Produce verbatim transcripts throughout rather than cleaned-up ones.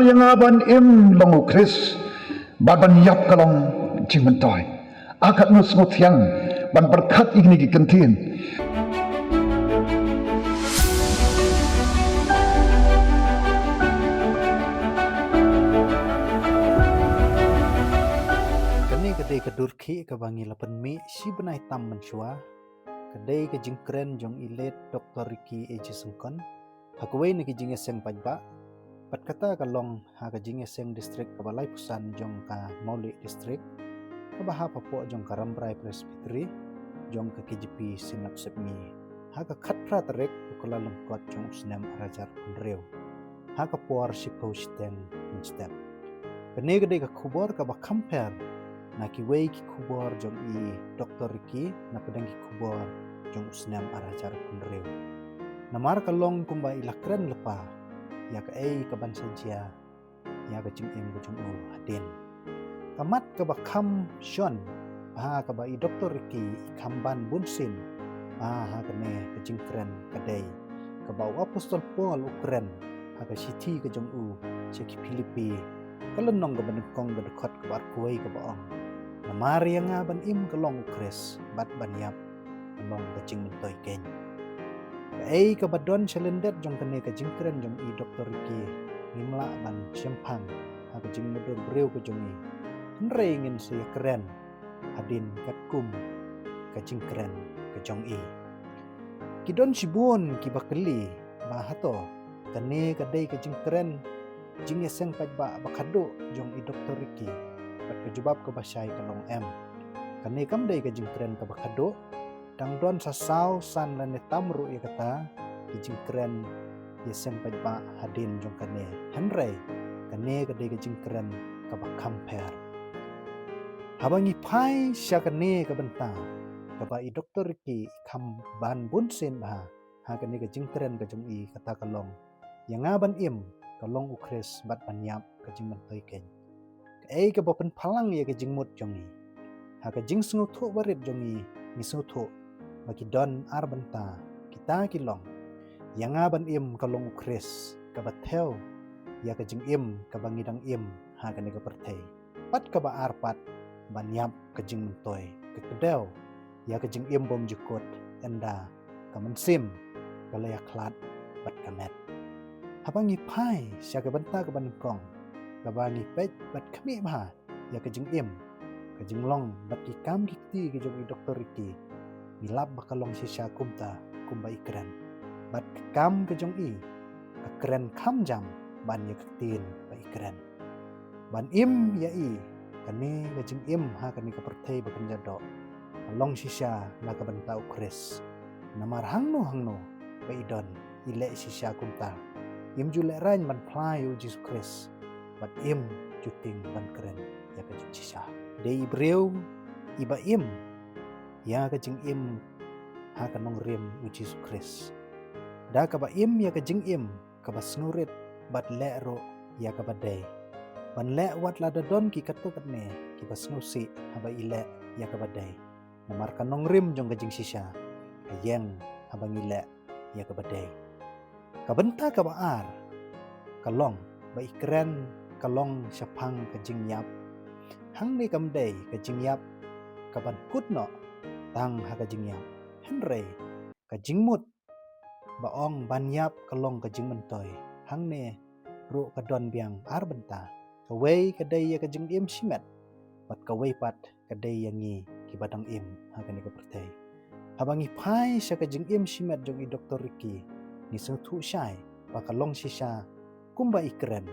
Ïa nga ban im long u Khrist, bad ban ïap ka long jingmyntoi. A katno sngewthiang ban pyrkhat ïa kine ki kyntien. Kane ka dei ka dur khih kaba ngi la pynmih shi bnai tam mynshuwa. Ka dei ka jingkren jong i late Doctor Ricky A J Syngkon ha kawei na ki jingïaseng paidbah. Bad kata ka long ha ka jingïaseng district kaba laiphew san jong ka Mawlih District, kaba hap hapoh jong ka Rambrai Presbytery jong ka K J P Synod Sepngi, ha ka khatphra tarik u Kyllalyngkot jong u snem ar hajar khyndai phew hynriew, ha ka por shiphew shiteng mynstep. Kane ka dei ka khubor kaba kham pher na kiwei ki khubor jong i Doctor Ricky napdeng ki khubor jong u snem ar hajar khyndai phew hynriew. Namar ka long kumba i la kren lypa ïa kaei kaban sa jia ïa ka jingim ka jong u hadien. Ka mat kaba kham shon bha kaba i Doctor Ricky i kham ban bunsien bha ha kane ka jingkren ka dei kaba u Apostol Paul u kren ha ka shithi ka jong u sha ki Philippi, ka lynnong kaba nyngkong, ka dkhot kaba ar phew wei, kaba ong: Namar ïa nga ban im ka long u Khrist, bad ban ïap ka long ka jingmyntoi keiñ. Kaei kaba don sha lyndet jong kane ka jingkren jong i Doctor Ricky ngim lah ban shemphang ha ka jingmudui briew ka jong i, hynrei ngin sa ïakren hadien katkum ka jingkren ka jong i. Ki don shibun kiba kylli ba hato kane ka dei ka jingkren jingïaseng paidbah ba khadduh jong i Doctor Ricky, bad ka jubab kaba shai ka long em. Kane kam dei ka jingkren kaba khadduh. Dang don sa saw san lane tam ruh ïa kata ki jingkren ïaseng paidbah hadien jong kane, hynrei kane ka dei ka jingkren kaba kham pher. Haba ngi phai sha kane ka bynta kaba i Doctor Ricky i kham ban bunsien bha ha kane ka jingkren ka jong i, kata ka long: Ïa nga ban im ka long u Khrist, bad ban ïap ka jingmyntoi keiñ. Kaei kaba pynphalang ïa ka jingmut jong ngi? Ha ka jingsngewthuh barit jong ngi, ngi sngewthuh ba ki don ar bynta. Kita ki long: Ïa nga ban im ka long u Khrist, kaba thew ïa ka jingim kaba ngi dang im ha kane ka pyrthei. Bad kaba ar pat, ban ïap ka jingmyntoi, ka kdew ïa ka jingim bymjukut, ynda ka mynsiem ka la ïakhlad bad ka met. Haba ngi phai sha ka bynta kaba nyngkong, kaba ngi peit bad khmih bha ïa ka jingim, ka jinglong bad ki kam ki kti ki jong i Doctor Ricky, ngi lap ba ka long shisha kumta kumba i kren. Bad ka kam ka jong i ka kren kham jam ban ïa ka ktien ba i kren. Ban im ïa i, kane ka jingim ha kane ka pyrthei ba kynja doh, ka long shisha na ka bynta u Khrist. Namar hangno hangno ba i don, i leh shisha kumta. Im ju lehraiñ ban phla ïa u Jisu Khrist, bad im ju tieng ban kren ïa ka jingshisha. Dei i briew iba im ïa ka jingim ha ka nongrim u Jisu Khrist, da kaba im ïa ka jingim kaba sngewrit bad leh ruh ïa kaba dei. Ban leh wat lada don ki katto katne kiba sngewsih haba i leh ïa kaba dei. Namar ka nongrim jong ka jingshisha ka ïeng haba ngi leh ïa kaba dei. Ka bynta kaba ar ka long ba i kren ka long shaphang ka jingïap. Hangne kam dei ka jingïap kaban kut noh tang ha ka jingïap, hynrei ka jingmut ba ong ban ïap ka long ka jingmyntoi, hangne ruh ka don biang ar bynta. Kawei ka dei ïa ka jingim shimet, bad kawei pat ka dei ïa ngi kiba dang im ha kane ka pyrthei. Haba ngi phai sha ka jingim shimet jong i Doctor Ricky, ngi sngewthuh shai ba ka long shisha kumba i kren,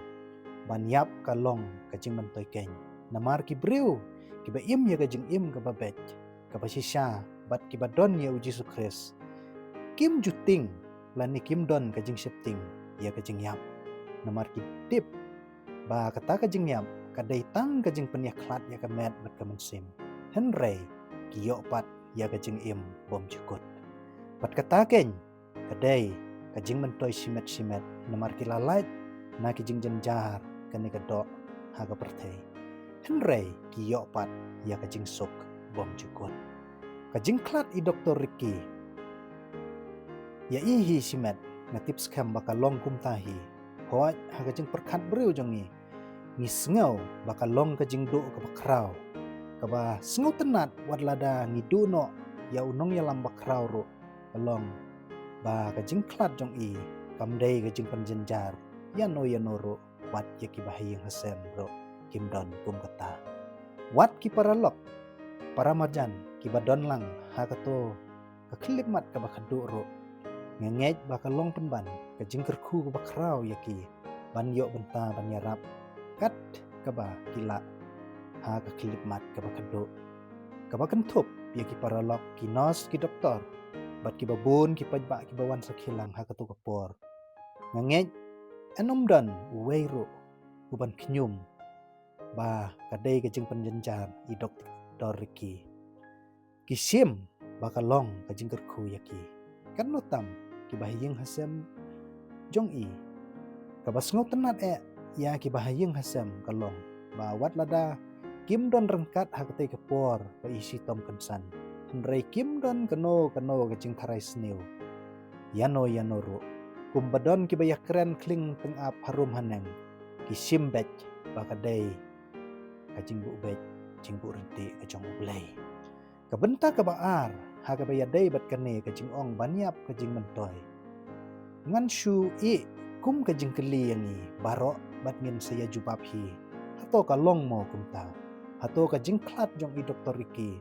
ban ïap ka long ka jingmyntoi keiñ. Namar ki briew kiba im ïa ka jingim kaba beit, kaba shisha bad kiba don ïa u Jisu Khrist, kim ju tieng lane kim don ka jingsheptieng ïa ka jingïap. Namar ki tip ba kata ka jingïap ka dei tang ka jingpynïakhlad ïa ka met bad ka mynsiem, hynrei ki ïoh pat ïa ka jingim bymjukut. Bad kata keiñ ka dei ka jingmyntoi shimet shimet, namar ki la lait na ki jingjynjar kane ka doh ha ka pyrthei, hynrei ki ïoh pat ïa ka jingsuk bymjukut. Ka jingkhlad i Doctor Ricky ïa i hi shimet, nga tip skhem ba ka long kumta hi. Hooid, ha ka jingpyrkhat briew jong ngi, ngi sngew ba ka long ka jingduh kaba khraw, kaba sngewtynnad wat lada ngi duh noh ïa u nongïalam bakhraw ruh. Ka long ba ka jingkhlad jong i kam dei ka jingpynjynjar ïano ïano ruh, wat ïa kiba ha ïing ha sem ruh kim don kum kata. Wat ki paralok, paramarjan kiba don lang ha kato ka khyllipmat kaba khadduh ruh, nga ngeit ba ka long pynban ka jingkyrkhu kaba khraw ïa ki ban ïoh bynta ban ïarap kat kaba ki lah ha ka khyllipmat kaba khadduh, kaba kynthup ïa ki paralok, ki nurse, ki doktor bad kiba bun ki paidbah kiba wan sakhi lang ha kato ka por. Nga ngeit, yn ym don uwei ruh u ban khñium ba ka dei ka jingpynjynjar i Doktor Ricky. Ki shim ba ka long ka jingkyrkhu ïa ki, katno tam kiba ha ïing ha sem jong i. Kaba sngewtynnad eh ïa kiba ha ïing ha sem ka long ba wat lada kim don ryngkat ha katei ka por ba i shitom kynsan, hynrei kim don kano kano ka jingtharai sniew ïano ïano ruh, kumba don kiba ïakren khlieng tyngab harum haneng, ki shim beit ba ka dei ka jingbuh beit, jingbuh ryntih ka jong U Blei. Ka bynta kaba ar ha kaba ïadei bad kane ka jingong ban ïap ka jingmyntoi, ngan shu ïeh kum ka jingkylli ïa ngi baroh bad ngin sa ïa jubab hi. Hato ka long mo kumta? Hato ka jingkhlad jong i Doktor Ricky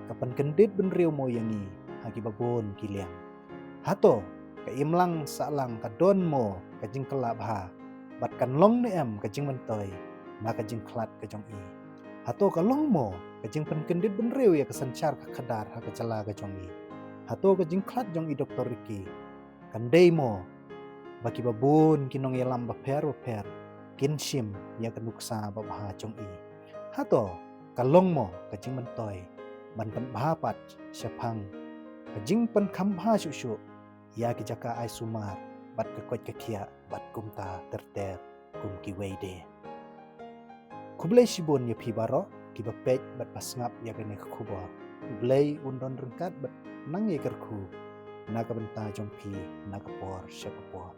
ka pynkyndit bynriew mo ïa ngi ha kiba bun ki liang? Hato ka imlang sahlang ka don mo ka jingkylla bha bad kan long ne em ka jingmyntoi na ka jingkhlad ka jong i? Hato ka long mo ka jingpynkyndit bynriew ïa ka synshar ka khadar ha ka jylla ka jong i? Hato ka jingkhlad jong i Doktor Ricky kan dei mo ba kiba bun ki nongïalam bapher bapher kin shim ïa ka nuksa babha jong i? Hato ka long mo ka jingmyntoi ban pynbha pat shaphang ka jingpynkham bha shuh shuh ïa ki jaka ai sumar bad ka koit ka khiah bad kumta ter ter kum kiwei de? Khublei shibun ïa phi baroh kiba peit bad ba sngap ïa kane ka khubor. U Blei un don ryngkat bad nang ïa kyrkhu na ka bynta jong phi na ka por sha ka por.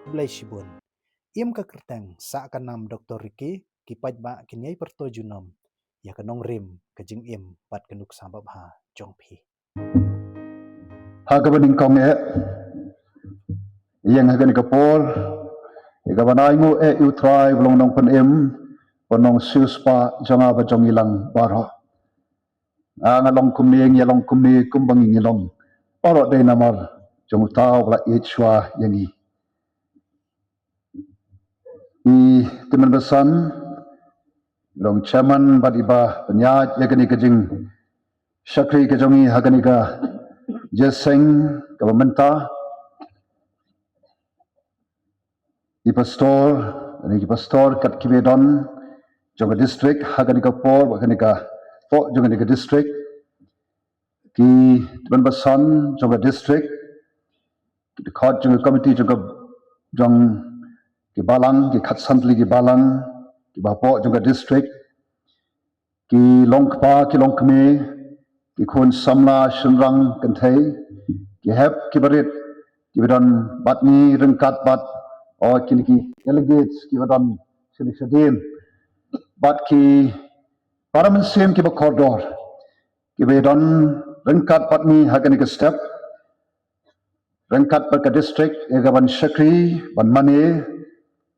Khublei shibun. Im ka kyrteng, sah ka nam Doktor Ricky, ki paidbah kin ïai pyrto junom ïa ka nongrim, ka jingim bad ka nuksa babha jong phi. Ha kaba nyngkong eh, ïeng ha kane ka por ïa kaban ainguh eh ïa U Trai ba long Nongpynim, ba long Siewspah jong nga bad jong ngi lang baroh. Nga, nga long kumne, ngi long kumne, kumba ngi, ngi long baroh dei namar jong uta uba la ïeit shuwa ïa ngi. I tymmen basan, long chairman bad iba pynïaid ïa kane ka jingshakri ka jong ngi ha kane ka jingïaseng kaba mynta. I pastor, ïa ki pastor kat kiba don jong ka district ha kane ka por bad kane ka por jong kane ka district. Ki tymmen basan jong ka district, ki dkhot jong ka committee jong ka, jong ki balang, ki khatsan tylli ki balang kiba hapoh jong ka district, ki longkpa ki longkmie, ki khun samla shynrang kynthei, ki hep ki barit kiba don bad ngi ryngkat bad, oh, kine ki delegates kiba don shane shadien, bad ki para mynsiem kiba kordor kiba don ryngkat bad ngi ha kane ka step, ryngkat bad ka district ïa kaban shakri ban mane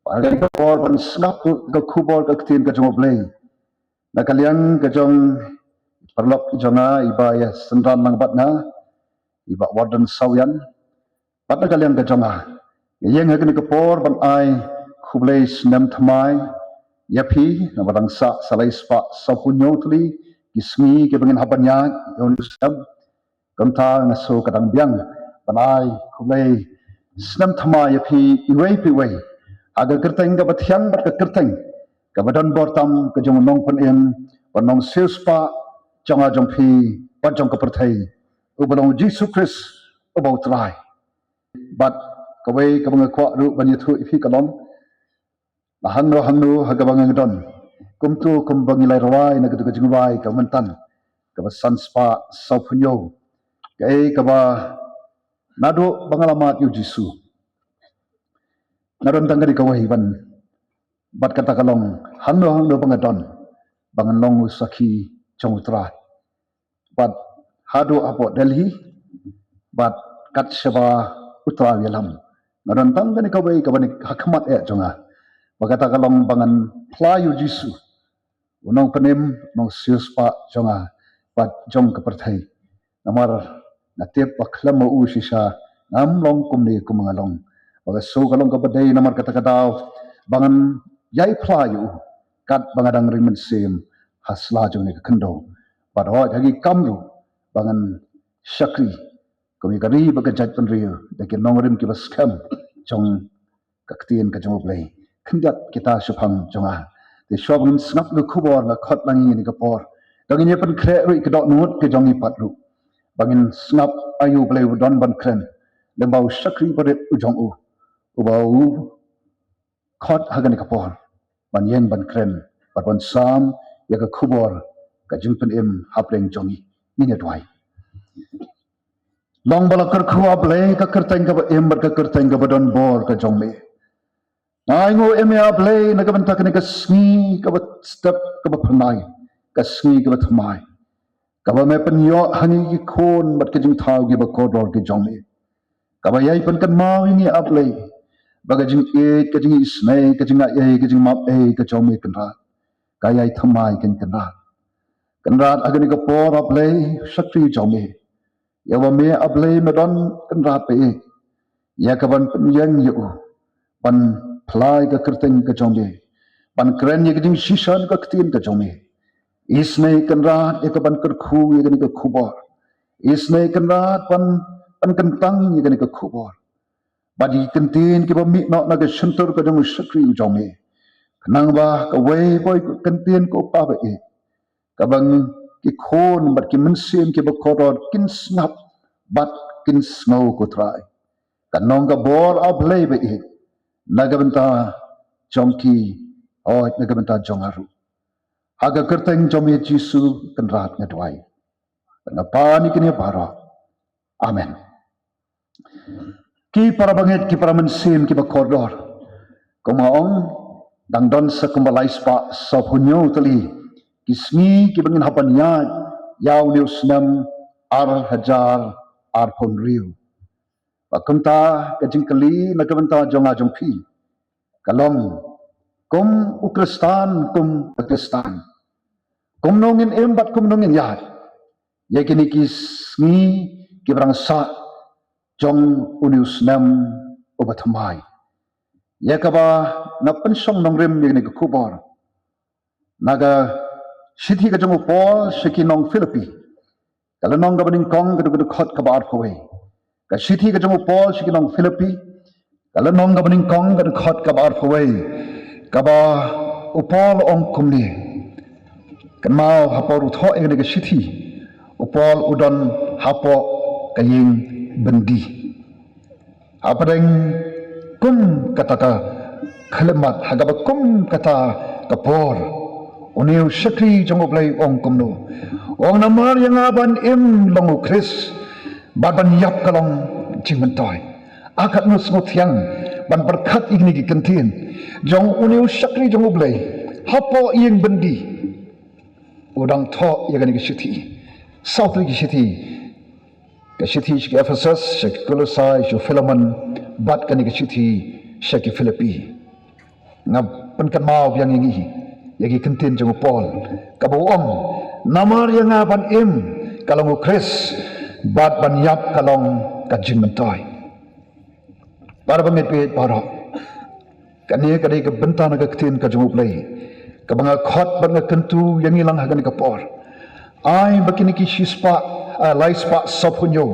ha kane ka por ban sngap ka khubor ka ktien ka jong U Blei. Na ka liang ka jong paralok jong nga iba ïa synran lang bad nga, i Bah Warden Sawian, bad na ka liang ka jong nga, nga ïeng ha kane ka por ban ai khublei snem thymmai ïa phi namar dang sah sa lai spah sawphew hynñiew tylli ki sngi kiba ngin hap ban ïaid ïa une u snem. Kumta nga shu ka dang biang ban ai khublei snem thymmai ïa phi iwei pa iwei ha ka kyrteng kaba thiang bad ka kyrteng kaba don bor tam ka jong u Nongpynim bad Nongsiewspah jong nga, jong phi bad jong ka pyrthei, uba long U Jisu Khrist uba U Trai. Bad kawei kaba nga kwah ruh ban ïathuh ïa phi ka long, la hangno hangno ha kaba nga don, kumto kumba ngi la rwai na kata ka jingrwai ka mynta kaba san spah sawphew hynñiew, kaei kaba naduh ba nga la mad ïa U Jisu. Nga don tang kane kawei ban, bad kata ka long hangno hangno ba nga don, ba ngan long u sakhi jong U Trai. Bad haduh hapoh Delhi, bad kat shaba U Trai u ïalam, nga don tang kane kawei kaba nyngkong ha khmat eh jong nga, ba kata ka long ba ngan phla ïa U Jisu, U Nongpynim, U Nongsiewspah jong nga bad jong ka pyrthei. Namar nga tip ba khlem ma U shisha ngam long kumne kumba nga long. Ba ka sngew ka long kaba dei namar kata ka daw ba ngan ïai phla ïa U, katba nga dang ring mynsiem ha sla jong kane ka khyndew. Bad hooid ha ki kam ruh ba ngan shakri kum ïa ka ri bad ka jaitbynriew da ki nongrim kiba skhem jong ka ktien ka jong U Blei. Khyndiat kita shaphang jong nga. Te shuwa ba ngin sngap ïa ka khubor, nga khot lang ïa kane ka por, to ngin ïa pynkhreh ruh ïa ka dohnud ka jong ngi pat ruh, ba ngin sngap aïu U Blei u don ban kren lyngba u shakri barit u jong U, uba U khot ha kane ka por ban ïeng ban kren bad ban sam ïa ka khubor ka jingpynim hapdeng jong ngi. Ngin ïa duwai. Long ba la kyrkhu, A Blei, ka kyrteng kaba im bad ka kyrteng kaba don bor ka jong Me. Nga ainguh ïa Me, A Blei, na ka bynta kane ka sngi kaba step kaba phyrnai, ka sngi kaba thymmai, kaba Me pynïoh ha ngi ki khun bad ka jingthaw kiba kordor ki jong Me, kaba ïai pynkynmaw ïa ngi, A Blei, ba ka jingïeit, ka jingisynei, ka jingaiei, ka jingmap ei ka jong Me, Kynrad, ka ïai thymmai, Kynrad. Kynrad, ha kane ka por, A Blei, shakri jong Me, ïa uba Me, A Blei, Me don, Kynrad, ba ïeit ïa ka ban pynïeng ïa U, ban phla ïa ka kyrteng ka jong Me, ban kren ïa ka jingshisha na ka ktien ka jong Me. Isynei, Kynrad, ïa ka ban kyrkhu ïa kane ka khubor. Isynei, Kynrad, ban, ban kyntang ïa kane ka khubor bad ïa ki kyntien kiba mih noh na ka shyntur ka jong u shakri u jong Me, khnang ba kawei pa kawei ka kyntien ko Pa ba ïeit, kaba ngi ki khun bad ki mynsiem kiba kordor kin sngap bad kin sngew, ko Trai, kan long ka bor, A Blei ba ïeit, na ka bynta jong ki, hooid, na ka bynta jong nga ruh. Ha ka kyrteng jong Me Jisu, Kynrad, nga duwai. Nga pan ïa kine baroh. Amen. Ki para bangeit, ki para mynsiem kiba kordor, kum nga ong, dang don sa kumba lai spah sawphew hynñiew tylli ki sngi kiba ngin hap ban ïaid ïa une u snem ar hajar arphew hynriew. Bad kumta ka jingkylli na ka bynta jong nga jong phi ka long, kum u Khristan, kum u Khristan, kumno ngin im bad kumno ngin ïaid ïa kine ki sngi kiba dang sah jong une u snem uba thymmai, ïa kaba nga pynshong nongrim ïa kane ka khubor na ka shithi ka jong u Paul sha ki nong Philippi, ka lynnong kaba nyngkong, ka dkhot kaba arphew wei. Ka shithi ka jong u Paul sha ki nong Philippi, ka lynnong kaba nyngkong, ka dkhot kaba arphew wei, kaba u Paul u ong kumne. Kynmaw, ha por u thoh ïa kane ka shithi, u Paul u don hapoh ka ïing byndi, hapdeng kum kata ka khyllipmat, ha kaba kum kata ka por, une u shakri jong U Blei u ong kumno? U ong, namar ïa nga ban im long u Khrist, bad ban ïap ka long jingmyntoi. Ah, katno sngewthiang ban pyrkhat ïa kine ki kyntien jong une u shakri jong U Blei hapoh ïing byndi. U dang thoh ïa kane ka shithi, saw tylli ki shithi. Ka shithi sha ki Ephesus, sha ki Kolosai, sha u Philemon, bad kane ka shithi sha ki Philippi. Nga pynkynmaw biang ïa ngi ïa ki kyntien jong u Paul, kaba u ong, namar ïa nga ban im ka long u Khrist, bad ban ïap ka long ka jingmyntoi. Para bangeit baroh, kane ka dei ka bynta na ka ktien ka jong U Blei kaba nga khot bad nga kyntu ïa ngi lang ha kane ka por. Ai ba kine ki shispah, ah, lai spah sawphew hynñiew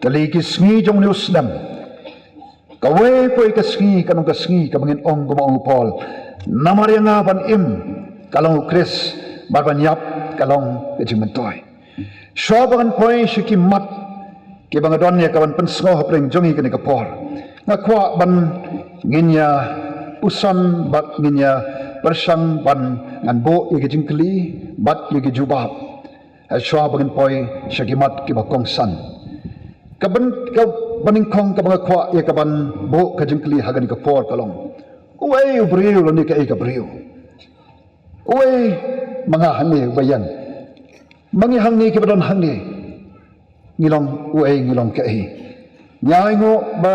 tylli ki sngi jong une u snem, kawei pa kawei ka sngi kan long ka sngi kaba ngin ong kumba ong u Paul, namar ïa nga ban im ka long u Khrist, bad ban ïap ka long ka jingmyntoi. Shuwa ba ngan poi sha ki mat kiba nga don ïa ka ban pynsngew hapdeng jong ngi kane ka por, nga kwah ban ngin ïa puson bad ngin ïa pyrshang ban ngan buh ïa ki jingkylli bad ïa ki jubab, ha shuwa ba ngin poi sha ki mat kiba kongsan. Ka byn-, ka Ba nyngkong kaba nga kwah ïa ka ban buh ka jingkylli ha kane ka por ka long, uei u briew lane kaei ka briew? Uei ma nga hangne uba ïeng? Ma ngi hangne kiba don hangne, ngi long uei, ngi long kaei? Nga ainguh ba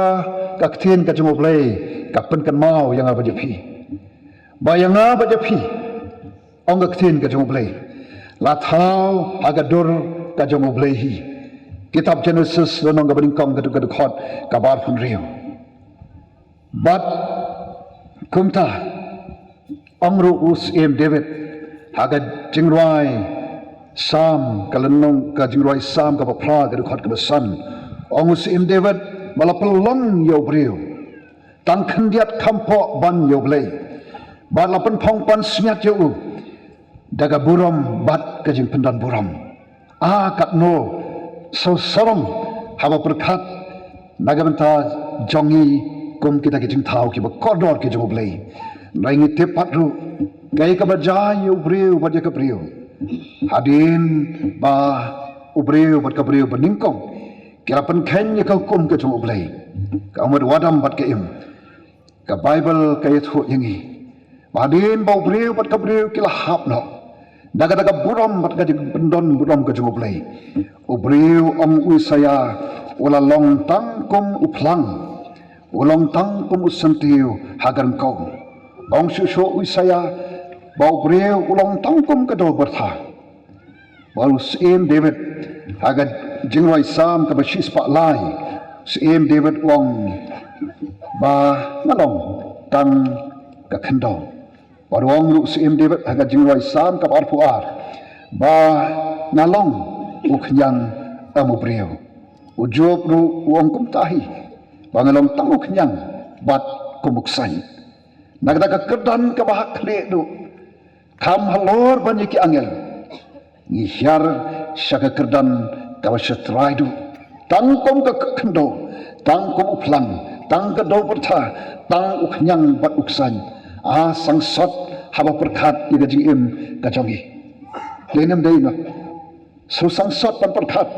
ka ktien ka jong U Blei ka pynkynmaw ïa nga bad ïa phi, ba ïa nga bad ïa phi, ong ka ktien ka jong U Blei, la thaw ha ka dur ka jong U Blei hi. Kitab Genesis lynnong kaba nyngkong, ka dkhot kaba arphew hynriew. Bad kumta ong ruh u Syiem David ha ka jingrwai Salm, ka lynnong, ka jingrwai Salm kaba phra, ka dkhot kaba san, ong u Syiem David ba la pynlong ïa u briew tang khyndiat kham pop ban ïa U Blei, bad la pynphong pansngiat ïa u da ka burom bad ka jingpyndonburom. A katno sngewsarong haba pyrkhat na ka bynta jong ngi kum kita ki jingthaw kiba kordor ki jong U Blei. Hynrei ngi tip pat ruh kaei kaba jia ïa u briew bad ïa ka briew, hadien ba u briew bad ka briew ba nyngkong ki la pynkheiñ ïa ka hukum ka jong U Blei, ka mut u Adam bad ka Im. Ka Baibl ka ïathuh ïa ngi ba hadien ba u briew bad ka briew ki la hap noh da kata ka burom bad ka jingpyndonburom ka jong U Blei, u briew, ong u Isaïah, u la long tang kum u phlang, u long tang kum u syntiew ha ka ryngkew. Ong shuh shuh u Isaïah ba u briew u long tang kum ka dewbyrtha. Bad u Syiem David ha ka jingrwai Salm kaba shispah lai, u Syiem David u ong ba nga long tang ka khyndew. Bad u ong ruh u Syiem David ha ka jingrwai Salm kaba arphew ar ba nga long u khñiang em u briew. U Job ruh u ong kumta hi, ba nga long tang u khñiang bad kum u ksaiñ. Na kata ka kyrdan kaba ha khlieh duh, kham halor ban ïa ki angel, ngi hiar sha ka kyrdan kaba shatrai duh, tang kum ka khyndew, tang kum u phlang, tang ka dewbyrtha, tang u khñiang bad u ksaiñ. A sangsot haba pyrkhat ïa ka jingim ka jong ngi. Lei nym dei ma shu sangsot ban pyrkhat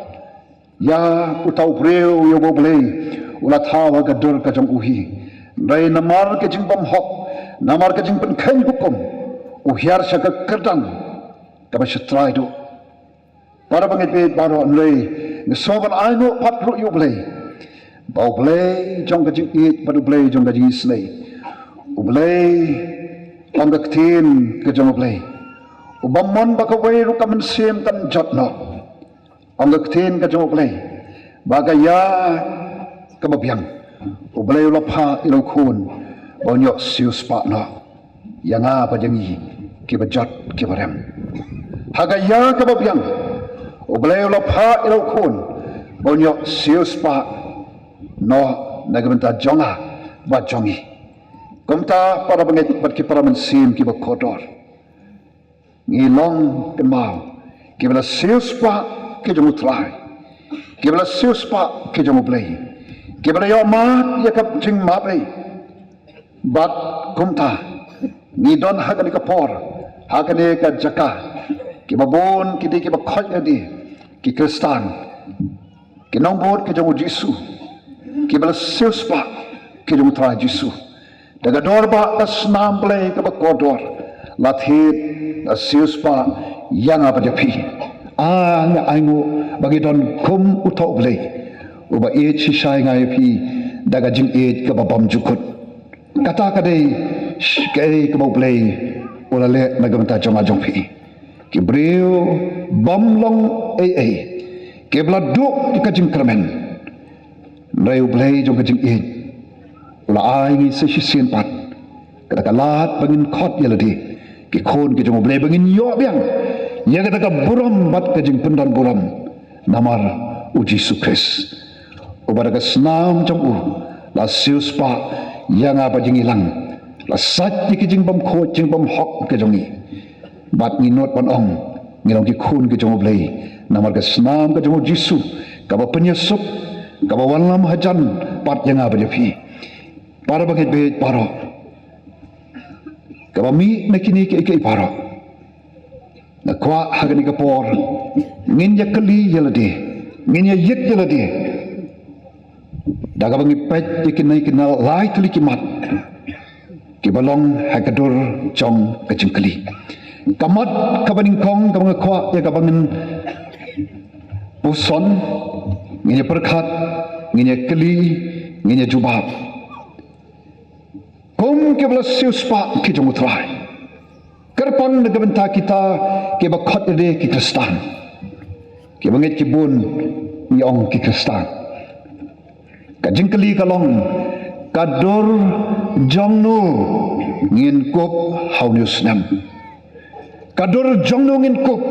ïa uta u briew ïa uba U Blei u la thaw ha ka dur ka jong u hi. Hynrei namar ka jingbymhok, namar ka jingpynkheiñ hukum, u hiar sha ka kyrdan kaba shatrai duh. Para bangeit bad baroh, hynrei nga sngew ban ainguh pat ruh ïa U Blei, ba U Blei jong ka jingïeit bad U Blei jong ka jingisynei, U Blei ong ka ktien ka jong U Blei, u bym mon ba kawei ruh ka mynsiem kan jot noh. Ong ka ktien ka jong U Blei ba ka ïa kaba biang U Blei u la phah ïa la u khun ba un ïoh siewspah noh ïa nga bad ïa ngi kiba jot kiba rem. Ha ka ïa kaba biang U Blei u la phah ïa la u khun ba un ïoh siewspah noh na ka bynta jong nga bad jong ngi. Kumta para bangeit bad ki para mynsiem kiba kordor, ngi long kynmaw kiba la siewspah ki jong U Trai, kiba la siewspah ki jong U Blei, kiba la ïoh mad ïa ka jingmap ei. Bad kumta ngi don ha kane ka por, ha kane ka jaka, kiba bun ki dei kiba khoit lade, ki Khristan, ki nongbud ki jong U Jisu, kiba la siewspah ki jong U Trai Jisu. Da ka dor ba ka snam Blei kaba kordor la thied, la siewspah ïa nga bad ïa phi. A, nga ainguh ba ngi don kum uta U Blei uba ïeit shisha ïa nga ïa phi da ka jingïeit kaba bymjukut. Kata ka dei kaei kaba U Blei u la leh na ka bynta jong nga jong phi. Ki briew bym long ei ei, kiba la duh ïa ka jingkyrmen. Hynrei U Blei jong ka jingïeit u la ai ngi sa shisien pat kata ka lad ba ngin khot ïa lade ki khun ki jong U Blei, ba ngin ïoh biang ïa kata ka burom bad ka jingpyndonburom namar U Jisu Khrist, uba da ka snam jong u la siewspah ïa nga bad ïa ngi lang, la sait ïa ki jingbymkhuid jingbymhok ki jong ngi. Bad ngi nud ban ong ngi long ki khun ki jong U Blei namar ka snam ka jong U Jisu, kaba pynïasuk, kaba wanlam hajan pat ïa nga bad ïa phi. Para bangeit bad baroh, kaba mih na kine kiei kiei baroh, nga kwah ha kane ka por ngin ïa kylli ïa lade, ngin ïa ïit ïa lade, Da kaba ngi peit ïa kine kine lai tylli ki mat kiba long ha ka dur jong ka jingkylli. Ka mat kaba nyngkong kaba nga kwah ïa kaba ngin puson, ngin ïa pyrkhat, ngin ïa kylli, ngin ïa jubab. Kum kiba la siewspah ki jong U Trai. Kyrpang na ka bynta kita kiba khot ïa ki Khristan. Kiba ngeit ki bun ngi ong ki Khristan. Ka jingkylli ka long, ka dur jong no ngin kup ha une u snem. Ka dur jong no ngin kup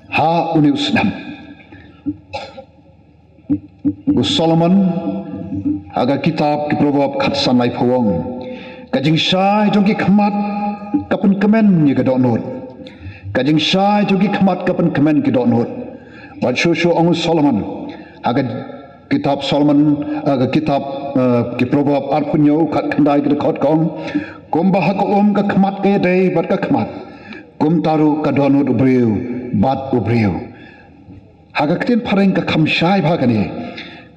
ha une u snem. U Solomon ha ka kitab ki Proverb khatsan laiphew u ong, ka jingshai jong ki khmat ka pynkmen ïa ka dohnud. Ka jingshai jong ki khmat ka pynkmen ki dohnud. Bad shuh shuh ong u Solomon ha ka kitab Solomon, ha ka kitab, eh, ki Proverb arphew hynñiew khatkhyndai ka dkhot ka ong, kumba ha ka um ka khmat ka ïadei bad ka khmat, kumta ruh ka dohnud u briew bad u briew. Ha ka ktien phareng ka kham shai bha kane,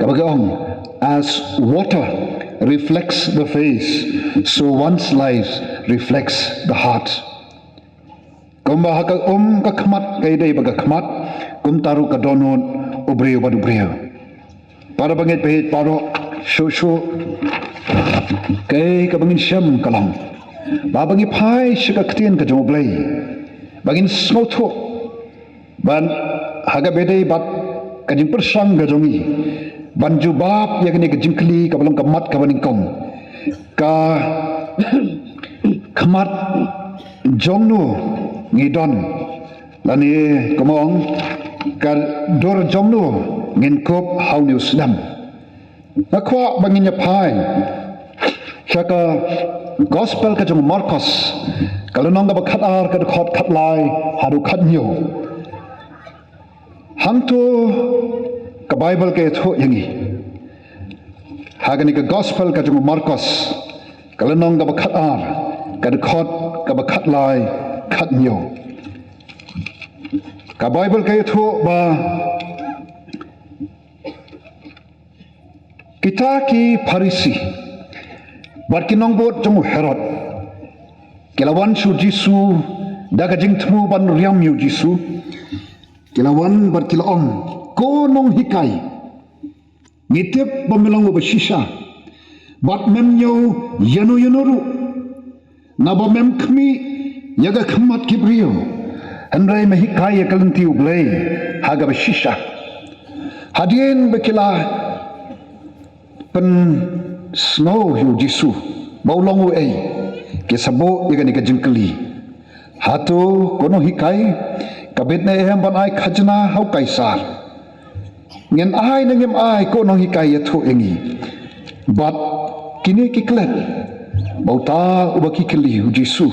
kaba ka ong, as water reflects the face, so one's life reflects the heart. Kumba ha ka um ka khmat ka ïadei bad ka khmat, kumta ruh ka dohnud u briew bad u briew. Para bangeit bangeit baroh, shuh shuh kaei kaba ngin shem ka long ba, ba ngi phai sha ka ktien ka jong U Blei, ba ngin sngewthuh ban ha kaba ïadei bad ka jingpyrshang ka jong ngi ban jubab ïa kane ka jingkylli kaba long ka mat kaba nyngkong. Ka khmat jong no ngi don, lane kumba ong, ka dur jong no ngin kup ha une u snem. Nga kwah ba ngin ïa phai sha ka Gospel ka jong u Markos, ka lynnong kaba khatar, ka dkhot khatlai haduh khathynñiew. Hangto ka Baibl ka ïathuh ïa ngi ha kane ka Gospel ka jong u Markos, ka lynnong kaba khatar, ka dkhot kaba khatlai, khathynñiew. Ka Baibl ka ïathuh ba kita ki Pharisi bad ki nongbud jong u Herod ki la wan sha u Jisu da ka jingthmu ban riam ïa u Jisu. Ki la wan bad ki la ong, ko nonghikai, ngi tip ba me long uba shisha bad mem ñiew ïano ïano ruh. Naba mem khmih ïa ka khmat ki briew, hynrei me hikai ïa ka lynti U Blei ha kaba shisha. Hadien ba ki la pynsngew ïa u Jisu ba u long uei, ki sa buh ïa kane ka jingkylli. Hato ko nonghikai, ka bit ne em ban ai khajna ha u Kaisar? Ngin ai ne ngim ai, ko nonghikai ïathuh ïa ngi. Bad kine ki klet ba uta uba ki kylli, u Jisu,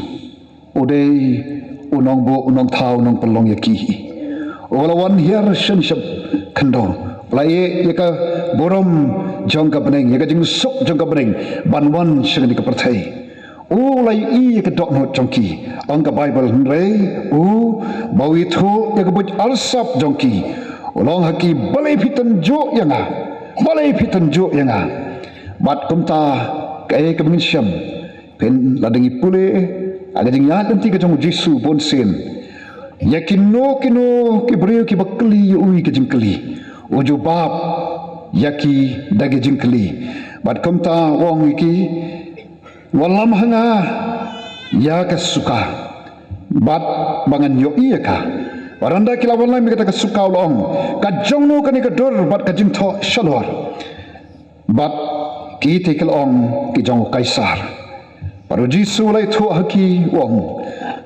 u dei u nongbuh, u nongthaw, u nongpynlong ïa ki. U la wan hiar shen shep khyndew, u la ïeh ïa ka burom jong ka bneng, ïa ka jingsuk jong ka bneng ban wan sha kane ka pyrthei. U la ïohi ïa ka dohnud jong ki, ong ka Baibl, hynrei u, ba u ithuh ïa ka buit arsap jong ki, u la ong ha ki, balei phi tynjuh ïa nga? Balei phi tynjuh ïa nga? Bad kumta, kaei kaba ngin shem, phin, lada ngi pule ha ka jingïaid lynti ka jong u Jisu bunsien, ïa kino kino ki briew kiba kylli ïa u ïa ka jingkylli, u jubab ïa ki da ka jingkylli. Bad kumta u ong ïa ki, wallam ha nga ïa ka suka, bad ba ngan ïohi ïa ka. Bad haba ki la wallam ïa kata ka suka, u la ong, ka jong no kane ka dur bad ka jingthoh shalor? Bad kita ki la ong, ki jong u Kaisar. Bad u Jisu u la ïathuh ha ki, u ong,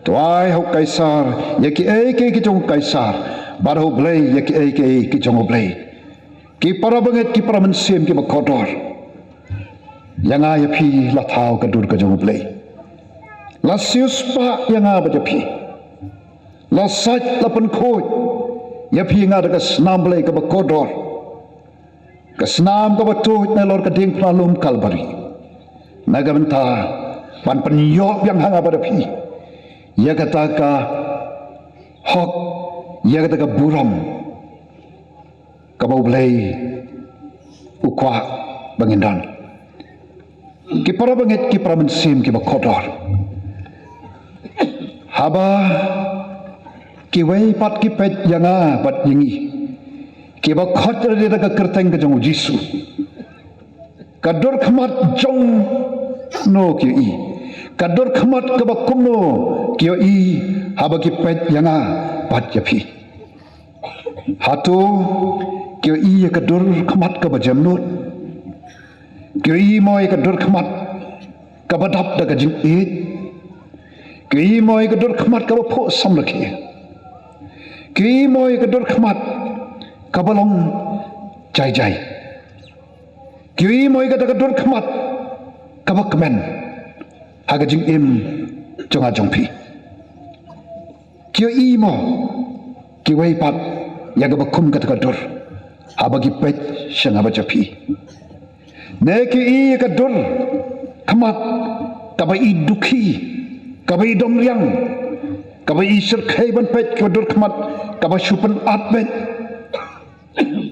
to ai ha u Kaisar ïa kiei kiei ki jong u Kaisar, bad ha U Blei ïa kiei kiei ki jong U Blei. Ki para bangeit, ki para mynsiem kiba kordor, ïa nga ïa phi la thaw ka dur ka jong U Blei. La siewspah ïa nga bad ïa phi. La sait, la pynkhuid ïa phi ïa nga da ka snam Blei kaba kordor, ka snam kaba tuid nalor ka diengphna lum Kalbari, na ka bynta ban pynïoh biang ha nga bad ha phi ïa kata ka hok, ïa kata ka burom kaba U Blei u kwah ba ngin don. Ki para bangeit, ki para mynsiem kiba kordor, haba kiwei pat ki peit ïa nga bad ïa ngi, kiba khot ïa lade da ka kyrteng ka jong u Jisu, ka dur khmat jong no ki ïohi? Ka dur khmat kaba kumno ki ïohi haba ki peit ïa nga bad ïa phi? Hato ki ïohi ïa ka dur khmat kaba jemnud? Ki ïohi mo ïa ka dur khmat kaba dap da ka jingïeit? Ki ïohi mo ïa ka dur khmat kaba phuh samrkhie? Ki ïohi mo ïa ka dur khmat kaba long jai jai? Ki ïohi mo ïa ka dur khmat kaba kmen ha ka jingim jong nga jong phi? Ki ïohi mo kiwei pat ïa kaba kum kata ka dur haba ki peit sha nga bad sha phi? Ne ki ïohi ïa ka dur khmat kaba i dukhi, kaba i domriang, kaba i shyrkhei ban peit, ka dur khmat kaba shu pynat beit,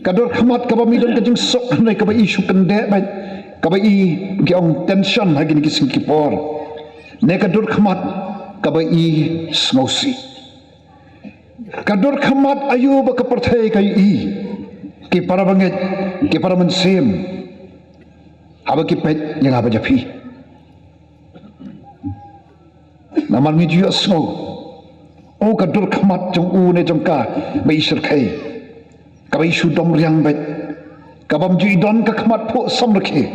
ka dur khmat kaba mih don ka jingsuk, ne kaba i shu kyndeh beit, kaba i, ki ong, tension ha kine ki sngi ki por, ne ka dur khmat kaba i sngewsih? Ka dur khmat aïu ba ka pyrthei ka ïohi, ki para bangeit, ki para mynsiem, haba ki peit ïa nga bad ïa phi? Namar ngi ju ïohsngew, o, ka dur khmat jong u ne jong ka ba i shyrkhei, kaba i shu domriang beit, kabym ju i don ka khmat phuh samrkhie.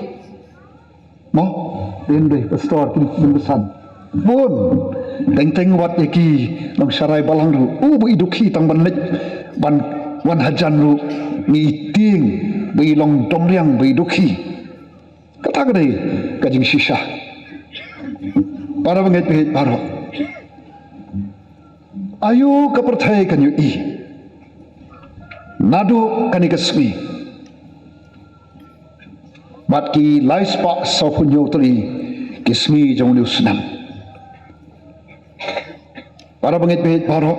Mo, ynda pastor, kine ki bun basan, bun, teng teng wat ïa ki nongsharai balang ruh, u, ba i dukhi tang ban leit, ban wan hajan ruh, ngi tieng ba i long domriang, ba i dukhi. Kata ka dei ka jingshisha. Para bangeit, bangeit baroh, aïu ka pyrthei kan ïohi naduh kane ka sngi bad ki lai spah sawphew hynñiew tylli ki sngi jong une u snem? Para bangeit, bangeit baroh,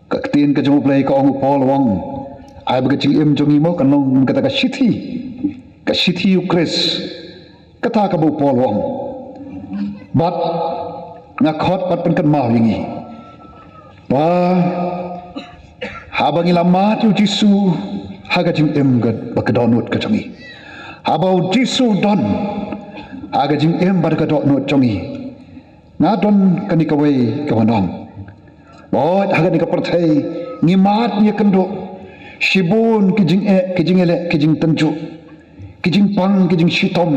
ka ktien ka jong U Blei ka ong, u Paul u ong, ai ba ka jingim jong ngi mo kan long kata ka shithi, ka shithi u Khrist. Kata kaba u Paul u ong. Bad nga khot bad pynkynmaw ïa ngi ba haba ngi la mad ïa u Jisu ha ka jingim ka, bad ka dohnud ka jong ngi, haba u Jisu u don ha ka jingim bad ka dohnud jong ngi, nga don kane kawei ka ban ong. Bad ha kane ka pyrthei ngi mad, ngi ïakynduh shibun ki jingeh, ki jingïaleh, ki jingtynjuh, ki jingpang, ki jingshitom,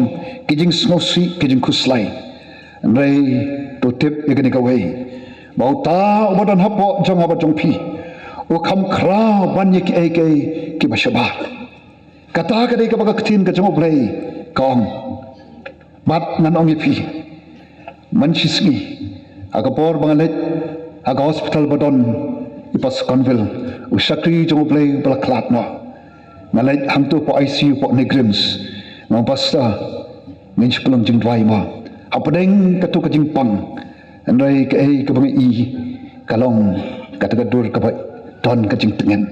ki jingsngewsih, ki jingkhuslai. Hynrei to tip ïa kane kawei, ba uta uba don hapoh jong nga bad jong phi, u kham khraw ban ïa kiei kiei kiba shabar. Kata ka dei kaba ka ktien ka jong U Blei ka ong. Bad ngan ong ïa phi, man shisngi, ha ka por ba nga leit ha ka hospital ba don i Pastor Conville, u shakri jong U Blei ba la khlad noh, nga leit hangto hapoh I C U, hapoh NEIGRIHMS. Nga ong, Pastor, ngin shu pynlong jingduwai mo. Hapdeng kato ka jingpang, hynrei kaei kaba nga i ka long kata ka dur kaba don ka jingtngen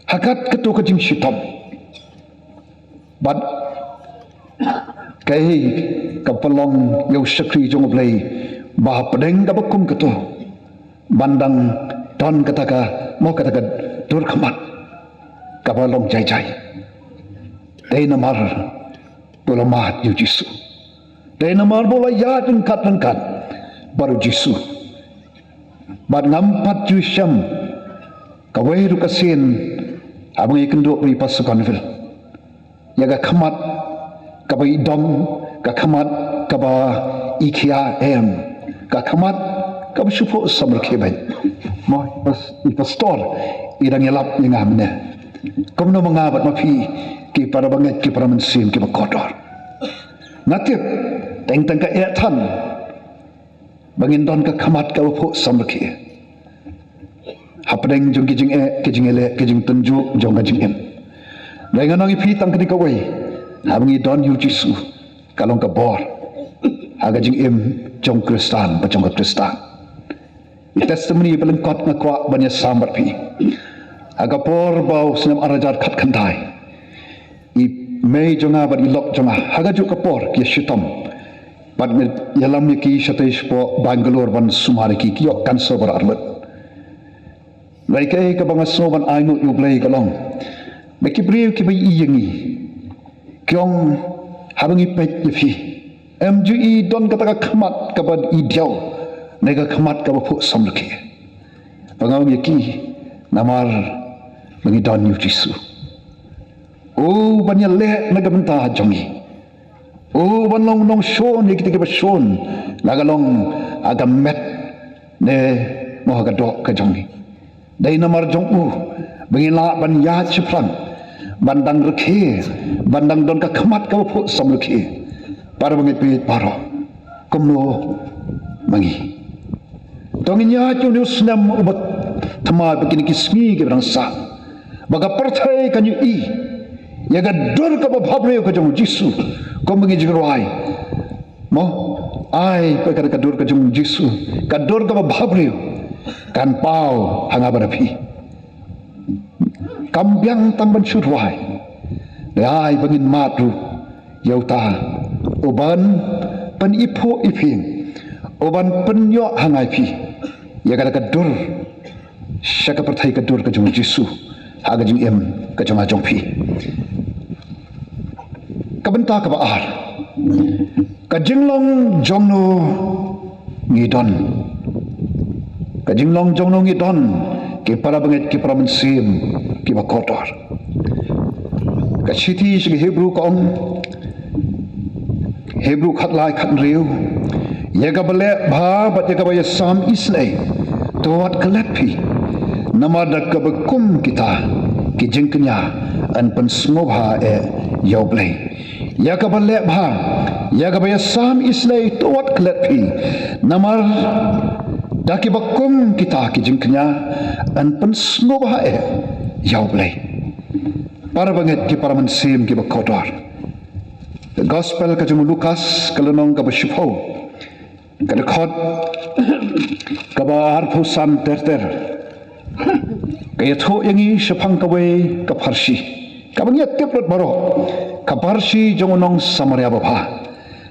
ha kat kato ka jingshitom. Bad kaei ka pynlong ïa u shakri jong U Blei ba hapdeng kaba kum kato ban dang don kata ka, mo, kata ka dur khmat kaba long jai jai? Dei namar ba u la mad ïa u Jisu. Dei namar ba u la ïaid ryngkat ryngkat bad u Jisu. Bad ngam pat ju shem kawei ruh ka sien haba ngi ïakynduh bad i Pastor Conville ïa ka khmat kaba i dom, ka khmat kaba i khia em, ka khmat kaba shu phuh samrkhie beit. Mo, i pas-, i pastor i dang ïalap ïa nga mynne. Kumno ma nga bad ma phi, ki para bangeit, ki para mynsiem kiba kordor? Nga tip teng teng ka eh than ba ngin don ka khmat kaba phuh samrkhie hapdeng jong ki jingeh, ki jingïaleh, ki jingtynjuh jong ka jingim. Hynrei ngan ong ïa phi tang kane kawei, haba ngi don ïa u Jisu, ka long ka bor ha ka jingim jong u Khristan bad jong ka Khristan. I testimony ba lyngkot nga kwah ban ïasam bad phi. Ha ka por ba u snem ar hajar khatkhyndai, mei jong nga bad i lok jong nga ha kajuh ka por ki ïa shitom. Bad me ïalam ïa ki shatei shapoh Bangalore ban sumar ïa ki, ki ïoh cancer baroh arngut. Hynrei kaei kaba nga sngew ban ai nguh ïa U Blei ka long, na ki briew kiba ïohi ïa ngi, ki ong, haba ngi peit ïa phi, em ju i don kata ka khmat kaba i diaw, ne ka khmat kaba phuh samrkhie. Ba nga ong ïa ki, namar ba ngi don ïa U Jisu. U ban ïaleh na ka bynta jong ngi. U ban long nongshun ïa kita kiba shun, la ka long ha ka met ne mo ha ka doh ka jong ngi. Dei namar jong u ba ngi lah ban ïaid shaphrang, ban dang rkhie, ban dang don ka khmat kaba phuh samrkhie. Para bangeit baroh, kumno ma ngi? To ngin ïaid ïa une u snem uba thymmai, ba kine ki sngi kiba dang sah, ba ka pyrthei kan ïohi ïa ka dur kaba bhabriew ka jong U Jisu. Kumba ngi jingrwai, mo, ai, ka, ka, ka dur ka jong U Jisu, ka dur kaba bhabriew kan paw ha nga bad ha phi. Kam biang tang ban shu rwai, hynrei ai ba ngin mad ruh ïa uta uban pyniphuh iphieng, uban pynïoh ha nga ïa phi ïa kata ka dur sha ka pyrthei, ka dur ka jong U Jisu ha ka jingim ka jong nga jong phi. Ka bynta kaba ar, ka jinglong jongno ngi don. Ka jinglong jongno ngi don, ki para bangeit, ki para mynsiem kiba kordor. Ka shithi sha ki Hebru ka ong, Hebru khatlai khathynriew, ïa kaba leh bha bad ïa kaba ïasam isynei, to wat klet phi. Namar da kaba kum kita ki jingkñia yn pynsngewbha eh ïa U Blei. Ïa kaba leh bha, ïa kaba ïasam isynei, to wat klet phi. Namar da kiba kum kita ki jingkñia yn pynsngewbha eh ïa U Blei. Para bangeit, ki para mynsiem kiba kordor, Gospel ka jong u Lukas, ka lynnong kaba shiphew, ka dkhot kaba arphew san ter ter, ka ïathuh ïa ngi shaphang kawei ka pharshi kaba ngi ïatip lut baroh, ka pharshi jong u nong Samaria babha.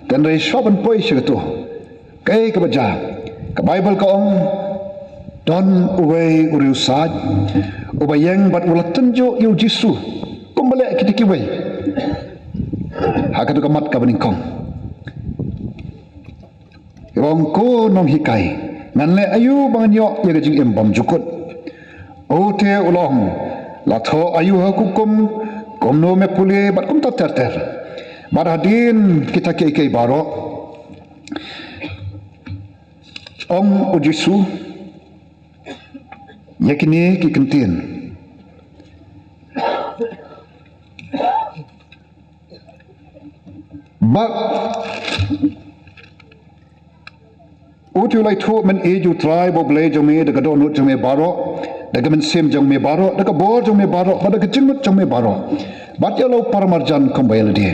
Hynrei shuwa ban poi sha kato, kaei kaba jia? Ka Baibl ka ong, don uwei u riewsaid uba ïeng bad u la tynjuh ïa U Jisu, kumba leh kita kiwei ha kato ka mat kaba nyngkong. U ong, ko nonghikai, ngan leh aïu ba ngan ïoh ïa ka jingim bymjukut? U te u la ong, la thoh aïu ha ka hukum, kumno me pule, bad kumta ter ter. Bad hadien kita kiei kiei baroh, ong U Jisu ïa kine ki kyntien. Bad u te u la ïathuh, men ïeit ïa U Trai bad U Blei jong me da ka dohnud jong me baroh, da ka mynsiem jong me baroh, da ka bor jong me baroh, bad da ka jingmut jong me baroh, bad ïa la u paramarjan kumba ïa lade.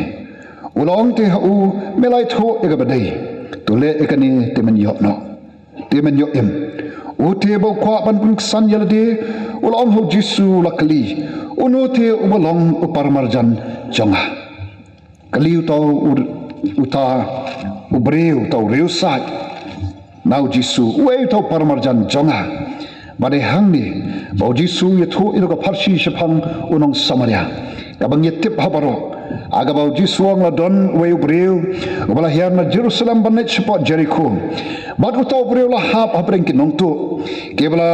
U la ong te ha u, me la ïathuh ïa kaba dei, to leh ïa kane te men ïoh noh, te men ïoh im. U te ba u kwah ban pynksan ïa lade, u la ong ha U Jisu, u la kylli, uno te uba long u paramarjan jong nga? Kylli uta u, uta u briew, uta u riewsaid na U Jisu, uei uta u paramarjan jong nga? Bad dei hangne ba U Jisu u ïathuh ïa ka pharshi shaphang u nong Samaria kaba ngi ïatip ha baroh, ha kaba U Jisu u ong, la don uwei u briew uba la hiar na Jerusalem ban leit shapoh Jerikho. Bad uta u briew u la hap hapdeng ki nongtuh kiba la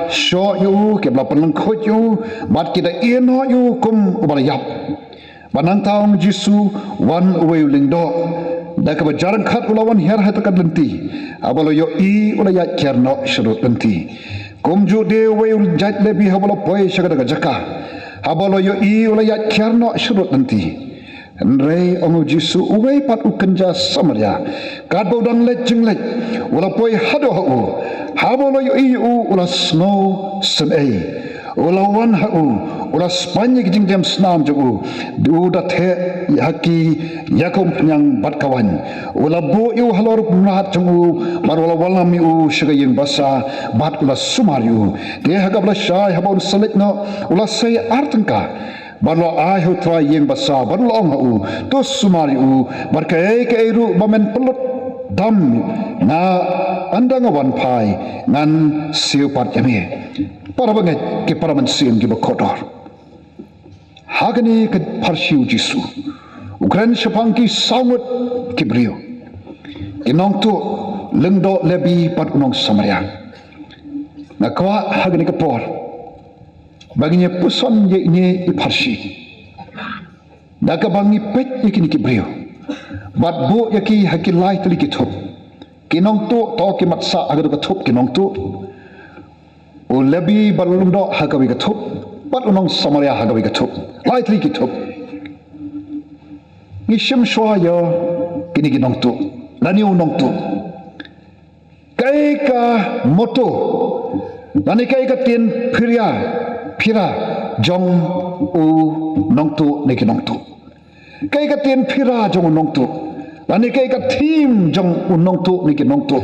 shoh ïa u, kiba la pynlyngkhuid ïa u, bad ki da ïehnoh ïa u kum uba la ïap. Bad nangta, ong U Jisu, wan uwei u lyngdoh, da kaba jar ryngkat u la wan hiar ha kata ka lynti. Haba u la ïohi, u la ïaid kiar noh sharud lynti. Kumjuh de uwei u jait Lebi, haba u la poi sha kata ka jaka, haba u la ïohi, u la ïaid kiar noh sharud lynti. Hynrei, ong U Jisu, uwei pat u kynja Samaria, katba u dang leit jingleit, u la poi haduh ha u. Haba u la ïohi ïa u, u la sngewsynei. U la wan ha u, u la spaiñ ïa ki jingdem snam jong u, u da theh ha ki ïa ka umphniang bad ka waiñ. U la buh ïa u halor u mrad jong u, bad u la wallam ïa u sha ka ïing basa, bad u la sumar ïa u. Te ha kaba lashai, haba un sa leit noh, u la sei ar tyngka. Bad la ai ha u Trai ïing basa, bad la ong ha u, to sumar ïa u, bad kaei kaei ruh ba men pynlut dam, nga ynda nga wan phai ngan siew pat ïa me. Para bangeit ki para mynsiem kiba kordor, ha kane ka pharshi u Jisu u kren shaphang ki saw ngut ki briew, ki nongtuh, lyngdoh Lebi bad u nong Samaria. Nga kwah ha kane ka por ba ngin ïa puson ïa ine i pharshi da kaba ngi peit ïa kine ki briew bad buh ïa ki ha ki lai tylli ki thup. Ki nongtuh, to ki mat sah ha ka thup ki nongtuh. U Lebi bad u lyngdoh ha kawei ka thup, bad u nong Samaria ha kawei ka thup. Lai tylli ki thup. Ngi shim shuwa ïa kine ki nongtuh lane u nongtuh. Kaei ka motto lane kaei ka ktien phira, phira jong u nongtuh ne ki nongtuh? Kaei ka ktien phira jong u nongtuh lane kaei ka theme jong u nongtuh ne ki nongtuh?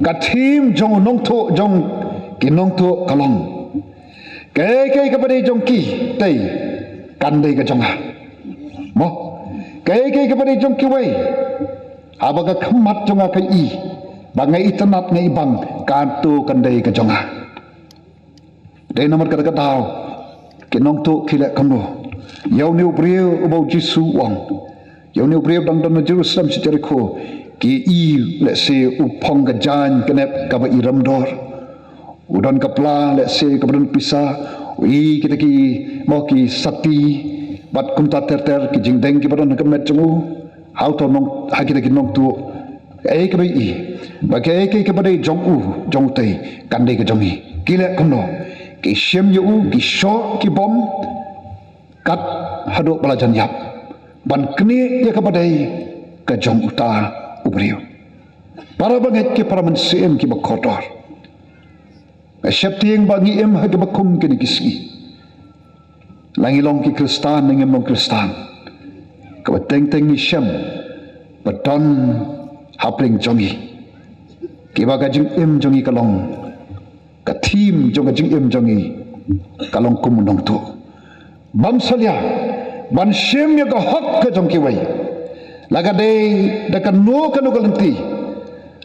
Ka theme jong u nongtuh jong ki nongtuh ka long, kaei kaei kaba dei jong kitei kan dei ka jong nga. Mo, kaei kaei kaba dei jong kiwei, haba ka khmat jong nga ka i, ba nga itynnad, nga ibang, kato kan dei ka jong nga. Dei namar kata ka daw ki nongtuh ki leh kumno ïa une u briew uba u Jisu u ong, ïa une u briew dang don na Jerusalem sha Jerikho? Ki i lehse u phong ka jaiñ ka nep kaba i remdor. U don ka pla lehse kaba don pisa, u i kita ki, mo, ki sati bad kumta ter ter, ki jingdeng kiba don ha ka met jong u. Ha uto u nong, ha kita ki nongtuh, kaei kaba i, ba kaei kaei kaba dei jong u, jong utei, kan dei ka jong ngi. Ki leh kumno? Ki shim ïa u, ki shoh ki bom kat haduh ba la jan ïap ban knieh ïa kaba dei ka jong uta u briew. Para bangeit ki para mynsiem kiba kordor, nga sheptieng ba ngi im ha kaba kum kine ki sngi. La ngi long ki Khristan ne ngim long Khristan, kaba teng teng ngi shem ba don hapdeng jong ngi kiba ka jingim jong ngi ka long, ka theme jong ka jingim jong ngi ka long kum u nongtuh. Bym salia ban shim ïa ka hok ka jong kiwei, la ka dei da kano kano ka lynti,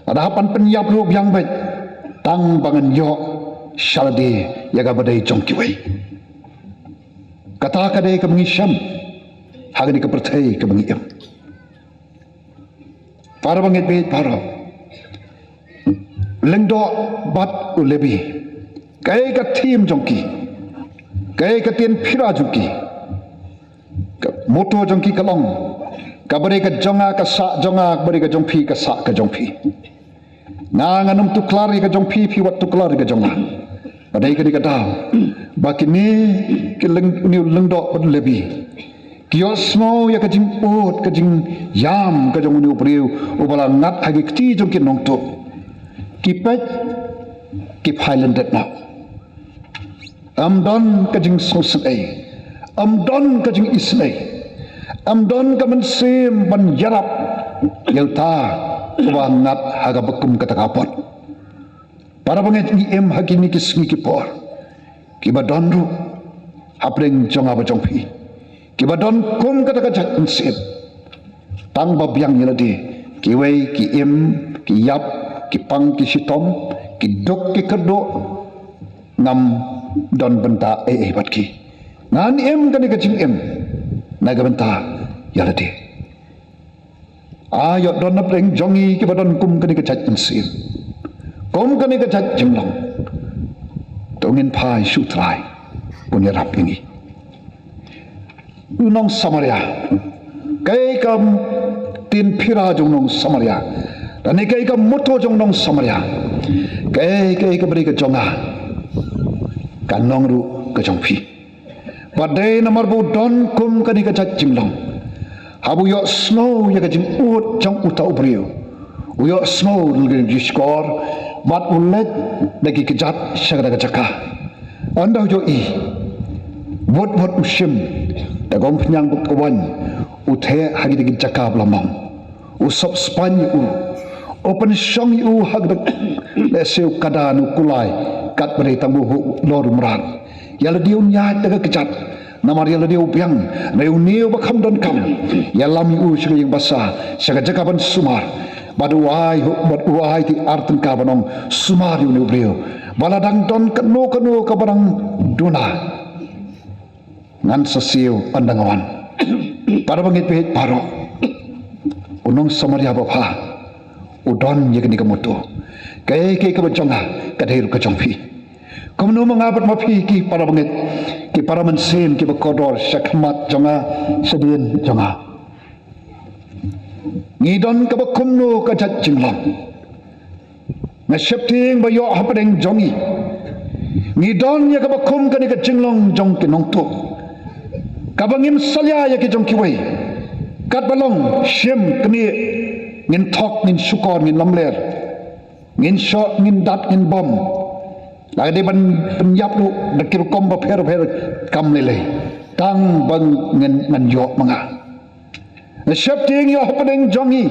lada hap ban pynïap ruh biang beit, tang ba ngan ïoh sha lade ïa kaba dei jong kiwei. Kata ka dei kaba ngi shem ha kane ka pyrthei kaba ngi im. Para bangeit bad para lyngdoh bad u Lebi, kaei ka theme jong ki, kaei ka ktien phira jong ki? Ka motto jong ki ka long, kaba dei ka jong nga ka sah jong nga, kaba dei ka jong phi ka sah ka jong phi. Nga ngan ym tuklar ïa ka jong phi, phi wat tuklar ïa ka jong nga. Ba dei kane ka daw ba kine ki lyng, une u lyngdoh bad u Lebi ki ïohsngew ïa ka jingud, ka jingïam ka jong une u briew uba la ngat ha ki kti jong ki nongtuh. Ki peit, ki phai lyndet noh. Ym don ka jingsngewsynei, ym don ka jingisynei, ym don ka mynsiem ban ïarap ïa uta uba ngat ha kaba kum kata ka por. Para bangeit, ngi im ha kine ki sngi ki por kiba don ruh hapdeng jong nga bad jong phi kiba don kum kata ka jait mynsiem. Tang ba biang ïa lade, kiwei ki im, ki ïap, ki pang, ki shitom, ki duk, ki kyrduh, ngam don bynta ei ei bad ki. Ngan im kane ka jingim na ka bynta ïa lade. Ai ïoh don hapdeng jong ngi kiba don kum kane ka jait mynsiem, kum kane ka jait jinglong. To ngin phai sha u Trai, un ïarap ïa ngi. U nong Samaria, kaei ka ktien phira jong u nong Samaria, lane kaei ka motto jong u nong Samaria? Kaei kaei kaba dei ka jong nga kan long ruh ka jong phi. Ba dei namar ba u don kum kane ka jait jinglong, haba u ïohsngew ïa ka jingud jong uta u briew, u ïohsngew da ka jingshkor bad u leit da ki kjat sha kata ka jaka. Ynda u ïohi, wut wut u shim da ka umphniang bad ka waiñ, u theh ha kita ki jaka ba la mong. U sop spaiñ ïa u, u pynshong ïa u ha ka, lehse u kada ne u kulai, katba dei tang u lor u mrad. Ïa lade un ïaid da ka kjat, Namar ïa lade u biang na une uba kham donkam, ïalam ïa u sha ka ïing basa, sha ka jaka ban sumar. Bad u ai, bad u ai te ar tyngka ban ong, sumar ïa une u briew. Ba la dang don kano kano kaba dang duna, ngan sa siew ynda nga wan. Para bangeit baieit baroh, u nong Samaria babha u don ïa kane ka motto: kaei kaei kaba jong nga ka dei ruh ka jong phi. Kumno ma nga bad ma phi ki para bangeit, ki para mynsiem kiba kordor sha khmat jong nga, shadien jong nga? Ngi don kaba kumno ka jait jinglong? Nga sheptieng ba ïoh hapdeng jong ngi, ngi don ïa kaba kum kane ka jinglong jong ki nongtuh, kaba ngim salia ïa ki jong kiwei. Katba long shim knieh, ngin thok, ngin shukor, ngin lamler, ngin shoh, ngin dat, ngin bom. La ka dei ban pynïap ruh da ki rukom bapher bapher, kam lei lei, tang ba ngan, ngan ïoh ma nga. Nga sheptieng ïoh hapdeng jong ngi,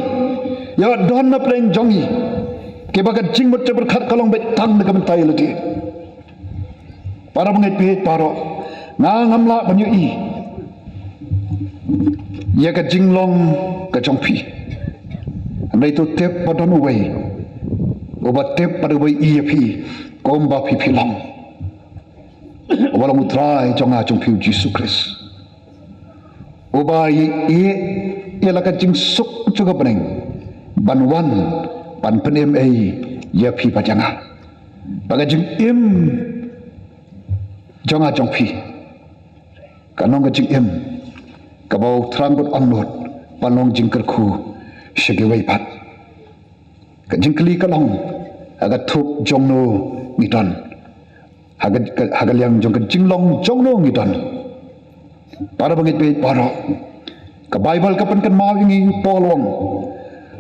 ïoh don hapdeng jong ngi kiba ka jingmut jingpyrkhat ka long beit tang na ka bynta ïa lade. Para bangeit baieit baroh, nga ngam lah ban ïohi ïa ka jinglong ka jong phi. Hynrei to tip ba don uwei uba tip bad uba ïohi ïa phi kumba phi phi long, uba long U Trai jong nga jong phi U Jisu Khrist, uba ïeit ïa la ka jingsuk jong ka bneng ban wan ban pynim ei ïa phi bad ïa nga. Ba ka jingim jong nga jong phi kan long ka jingim kaba u thrang bad angnud ban long jingkyrkhu sha kiwei pat. Ka jingkylli ka long, ha ka thup jong no ngi don? Ha ka, ka, ha ka liang jong ka jinglong jong no ngi don? Para bangeit baieit baroh, ka Baibl ka pynkynmaw ïa ngi, u Paul u ong,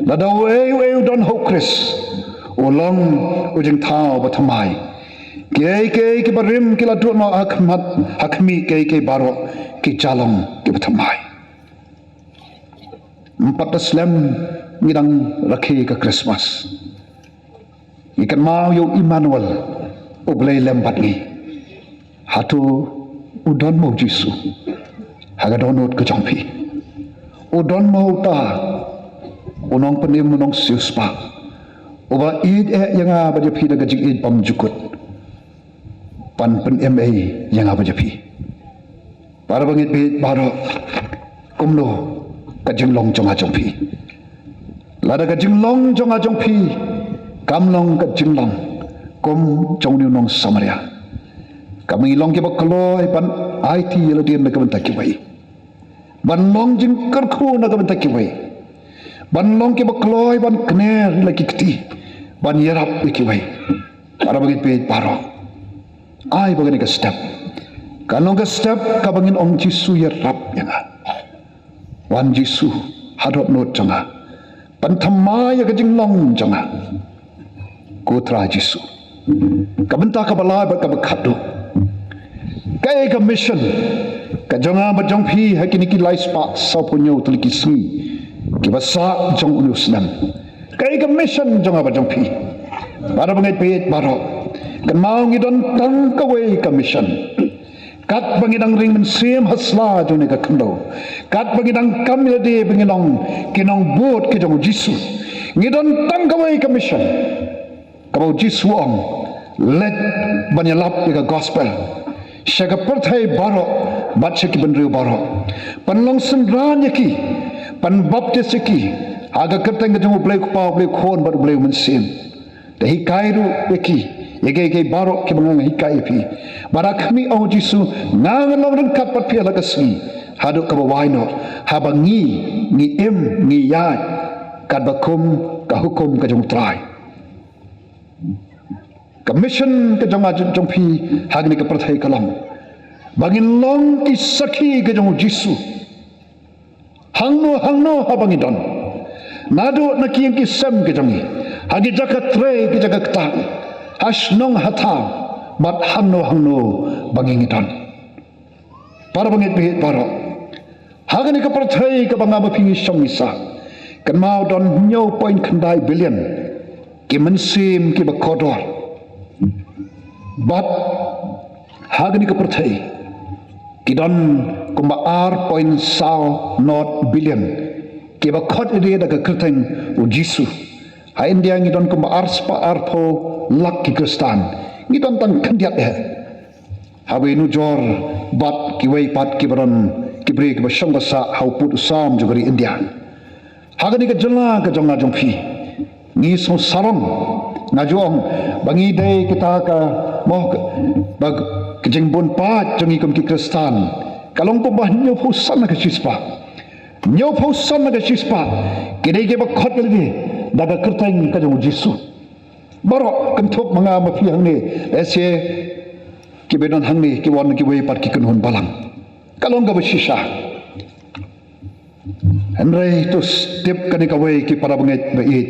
lada uei uei u don ha U Khrist, u long u jingthaw ba thymmai. Kiei kiei kiba rim ki la duh noh ha khmat, ha khmih, kiei kiei baroh ki la long kiba thymmai. Ym pat da slem ngi dang rakhe ka Christmas, ngi kynmaw ïa u Immanuel, U Blei lem bad ngi. Hato u don mo u Jisu ha ka dohnud ka jong phi? U don mo uta u nongpynim, u nongsiewspah, uba ïeit eh ïa nga bad ïa phi da ka jingïeit bymjukut, ban pynim ei ïa nga bad ïa phi? Para bangeit baieit baroh, kumno ka jinglong jong nga jong phi? Lada ka jinglong jong nga jong phi kam long ka jinglong kum jong une u nong Samaria, kaba ngi long kiba kloi ban aiti ïa lade na ka bynta kiwei, ban long jingkyrkhu na ka bynta kiwei, ban long kiba kloi ban kner ïa la ki kti, ban ïarap ïa kiwei. Para bangeit baieit baroh, ai ba kane ka step kan long ka step kaba ngin ong, Jisu, ïarap ïa nga. Wan Jisu ha dohnud jong nga, pynthymmai ïa ka jinglong jong nga, ko Trai Jisu. Ka bynta kaba lai bad kaba khatduh, kaei ka mission ka jong nga bad jong phi ha kine ki lai spah sawphew hynñiew tylli ki sngi kiba sah jong une u snem? Kaei ka mission jong nga bad jong phi? Para bangeit baieit baroh, kynmaw ngi don tang kawei ka mission. Katba ngi dang ring mynsiem ha sla jong kane ka khyndew, katba ngi dang kam ïa lade ba ngi long ki nongbud ki jong u Jisu, ngi don tang kawei ka mission, kaba u Jisu u ong, leit ban ïalap ïa ka gospel sha ka pyrthei baroh bad sha ki bynriew baroh, ban long synran ïa ki, ban baptis ïa ki ha ka kyrteng ka jong U Blei U Kpa, U Blei U Khun bad U Blei U Mynsiem. Da hikai ruh ïa ki ïa kiei kiei baroh kiba nga nga hikai ïa phi. Bad ha khmih, ong u Jisu, nga ngan long ryngkat bad phi ha la ka sngi haduh kaba wai noh, haba ngi, ngi im, ngi ïaid katba kum ka hukum ka jong u Trai. Ka mission ka jong nga jong phi ha kane ka pyrthei ka long ba ngin long ki sakhi ka jong u Jisu hangno hangno haba ngi don, naduh na ki ïing ki sem ki jong ngi, ha ki jaka trei, ki jaka ktah, ha shnong ha thaw, bad hangno hangno ba ngi ngi don. Para bangeit baieit baroh, ha kane ka pyrthei kaba nga bad phi ngi shong ngi sah, kynmaw, don hynñiew point khyndai billion ki mynsiem kiba kordor. Bad ha kane ka pyrthei Ki don kumba ar point saw not billion kiba khot ïa lade da ka kyrteng u Jisu. Ha India ngi don kumba ar spah arphew lak ki Khristan. Ngi don tang khyndiat eh. Haba nujor bad kiwei pat kiba don ki briew kiba shong ba sah ha u pud u sam jong ka ri India. Ha kane ka jylla ka jong nga jong phi, ngi sngewsarong, nga ju ong ba ngi dei kita ka, mo, ba ka jingbun paid jong ngi kum ki Khristan ka long kumba hynñiewphew san na ka shispah. Hynñiewphew san na ka shispah ki dei kiba khot ïa lade da ka kyrteng ka jong u Jisu. Baroh kynthup ma nga ma phi hangne, lehse kiba don hangne ki wan kiwei pat ki kynhun balang. Ka long kaba shisha. Hynrei to tip kane kawei ki para bangeit ba ïeit.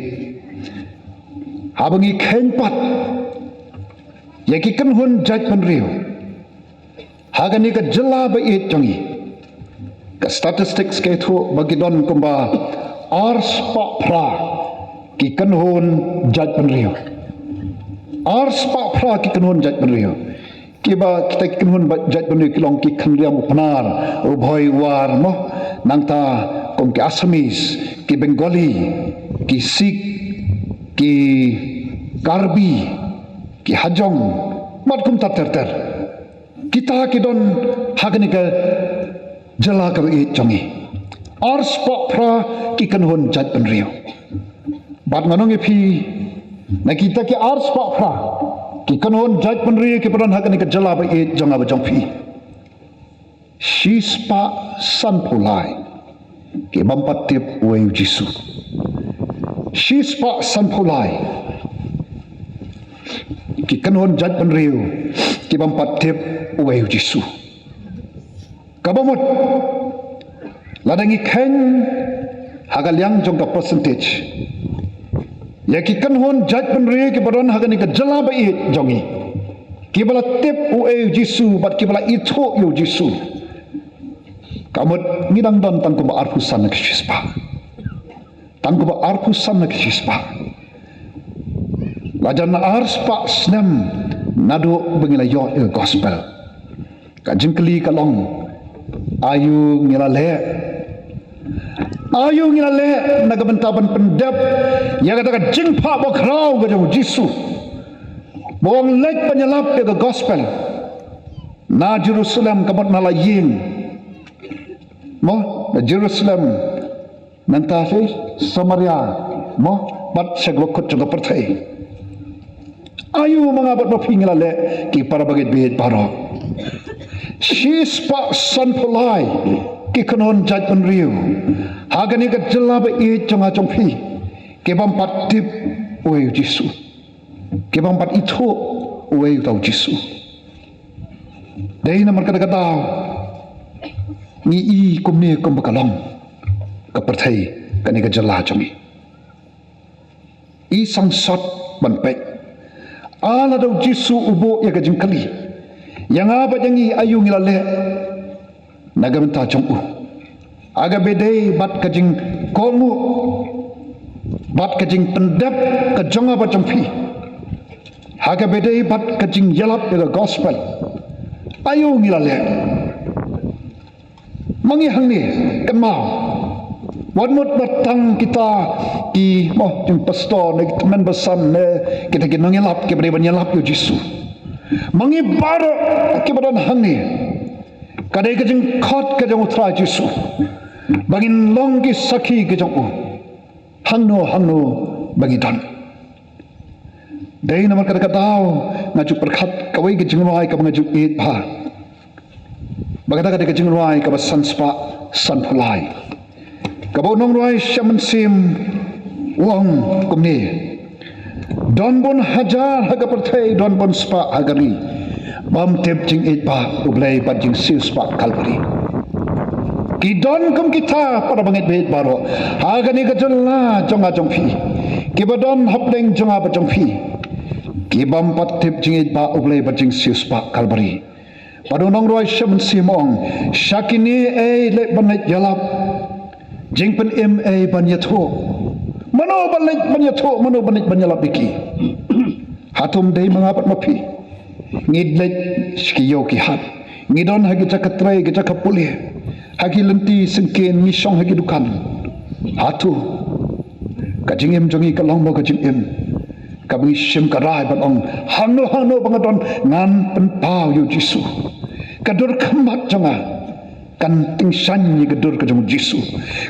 Haba ngi kheiñ pat ïa ki kynhun jaitbynriew ha kane ka jylla ba ïeit jong ngi, ka statistics ka ïathuh ba ki don kumba ar spah phra ki kynhun jaitbynriew. Ar spah phra ki kynhun jaitbynriew. Kiba kita ki kynhun ba jaitbynriew ki long ki khynriam u Pnar, u Bhoi, u War, mo, nangta kum ki Assamese, ki Bengali, ki Sikh, ki Karbi, ki Hajong, bad kumta ter ter. Kita ki don ha kane ka jylla kaba ïeit jong ngi. Ar spah phra ki kynhun jaitbynriew. Bad ngan ong ïa phi, na kita ki ar spah phra ki kynhun jaitbynriew kiba don ha kane ka jylla ba ïeit jong nga ba jong phi, shi spah sanphew lai ki bym pat tip uei u Jisu. Shi spah sanphew lai ki kynhun jaitbynriew ki bym pat tip uei u Jisu. Kaba mut, lada ngi kheiñ ha ka liang jong ka percentage ïa ki kynhun jaitbynriew kiba don ha kane ka jylla ba ïeit jong ngi, kiba la tip uei u Jisu bad kiba la ithuh ïa u Jisu, ka mut ngi dang don tang kumba arphew san na ka shispah. Tang kumba arphew san na ka shispah. La jan ar spah snem naduh ba ngi la ïoh ïa ka gospel. Ka jingkylli ka long, aïu ngi la leh? Aïu ngi la leh na ka bynta ban pyndep ïa kata ka jingphah bakhraw ka jong u Jisu, ba u ong leit ban ïalap ïa ka gospel na Jerusalem, ka mut na la ïing, mo, na Jerusalem, nangta sha Samaria, mo, bad sha kaba kut jong ka pyrthei. Aïu ma nga bad ma phi ngi la leh, ki para bangeit baieit baroh? Shi spah sanphew lai ki kynhun jaitbynriew ha kane ka jylla ba ïeit jong nga jong phi, ki bym pat tip uei u Jisu, ki bym pat ithuh uei uta u Jisu. Dei namar kata ka daw ngi i kumne kumba ka long ka pyrthei, kane ka jylla jong ngi. I sangsot ban peit, lada u Jisu u buh ïa ka jingkylli ïa nga bad ïa ngi, aïu ngi la leh na ka bynta jong u, ha kaba ïadei bad ka jingkohnguh bad ka jingpyndep ka jong nga bad jong phi, ha kaba ïadei bad ka jingïalap ïa ka gospel, aïu ngi la leh? Ma ngi hangne, kynmaw, wat mut ba tang kita ki, mo, jong pastor ne ki tymmen basan ne kita ki nongïalap kiba dei ban ïalap ïa u Jisu. Ma ngi baroh kiba don hangne, ka dei ka jingkhot ka jong u Trai Jisu ba ngin long ki sakhi ka jong u hangno hangno ba ngi don. Dei namar kata ka daw nga ju pyrkhat kawei ka jingrwai kaba nga ju ïeit bha. Ba kata ka dei ka jingrwai kaba san spah sanphew lai, kaba u nongrwai Shem Mynsiem u ong kumne: Don bun hajar ha ka pyrthei, don bun spah ha ka ri, bym tip jingïeit bah U Blei bad jingsiewspah Kalbari. Ki don kum kita para bangeit baieit baroh ha kane ka jylla jong nga jong phi, kiba don hapdeng jong nga bad jong phi, ki bym pat tip jingïeit bah U Blei bad jingsiewspah Kalbari. Bad u nongrwai Shem Mynsiem u ong, sha kine ei leit ban leit ïalap, jingpynim ei ban ïathuh? Mano ban leit ban ïathuh, mano ban leit ban ïalap ïa ki? Hato ym dei ma nga bad ma phi? Ngi leit sha ki ïew ki hat, Ngi don ha ki jaka trei, ki jaka pule, ha ki lynti syngkien, ngi shong ha ki dukan. Hato ka jingim jong ngi ka long mo ka jingim kaba ngi shim ka rai ban ong, hangno hangno ba nga don, ngan pynpaw ïa u Jisu? Ka dur khmat jong nga kan tyngshaiñ ïa ka dur ka jong u Jisu.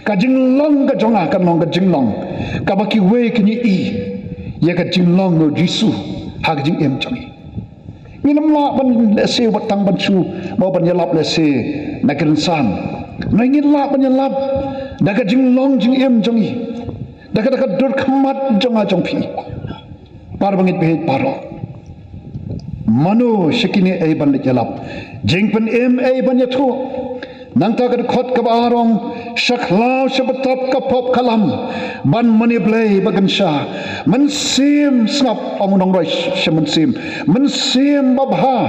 Ka jinglong ka jong nga kan long ka jinglong kaba kiwei kin ïohi ïa ka jinglong u Jisu ha ka jingim jong ngi. Ngim lah ban lehse wat tang ban shu, mo, ban ïalap lehse na ki rynsan. Ngi lah ban ïalap da ka jinglong jingim jong ngi, da ka, da ka dur khmat jong nga jong phi. Para bangeit baieit baroh, mano sha kine ei ban leit ïalap? Jingpynim ei ban ïathuh. Nangta ka dkhot kaba ar ong, sha khlaw sha btap ka pop ka lam ban mane Blei ba kynsha. Mynsiem, sngap, ong u nongrwai sha mynsiem, mynsiem babha.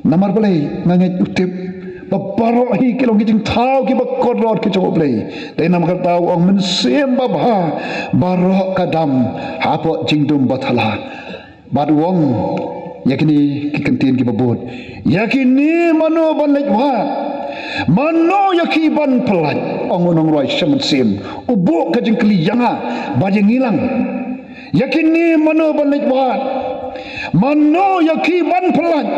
Namar balei? Nga ngeit, u tip ba baroh hi ki long ki jingthaw kiba kordor ki jong u Blei. Dei namar kata u ong, mynsiem babha baroh ka dam hapoh jingdum bathala. Bad u ong ïa kine ki kyntien kiba bud, ïa kine mano ban leit wad? Mano ïa ki ban pyllait? Ong u nongrwai sha mynsiem, u buh ka jingkylli ïa nga bad ïa ngi lang. Ïa kine mano ban leit wad? Mano ïa ki ban pyllait?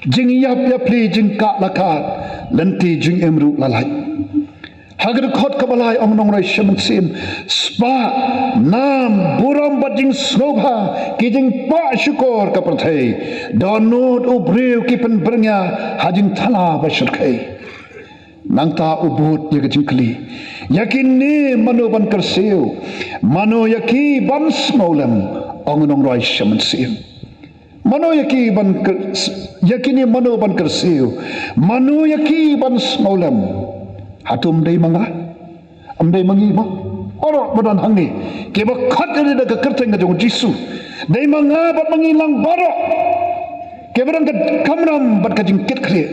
Jingïap ïapli, jingkah la kah, lynti jingim ruh la lait. Ha ka dkhot kaba lai ong u nongrwai sha mynsiem, spah, nam, burom bad jingsngewbha, ki jingpah shukor ka pyrthei. Dohnud u briew ki pynbyrngia ha jingthala ba shyrkhei. Nangta u bud ïa ka jingkylli, ïa kine mano ban kyrsiew? Mano ïa ki ban sngewlem? Ong u nongrwai sha mynsiem, mano ïa ki ban kyr-, ïa kine mano ban kyrsiew? Mano ïa ki ban sngewlem? Hato ym dei ma nga? Ym dei ma ngi mo? Baroh ba don hangne, kiba khot ïa lade da ka kyrteng ka jong u Jisu. Dei ma nga bad ma ngi lang baroh kiba don ka kamram bad ka jingkit khlieh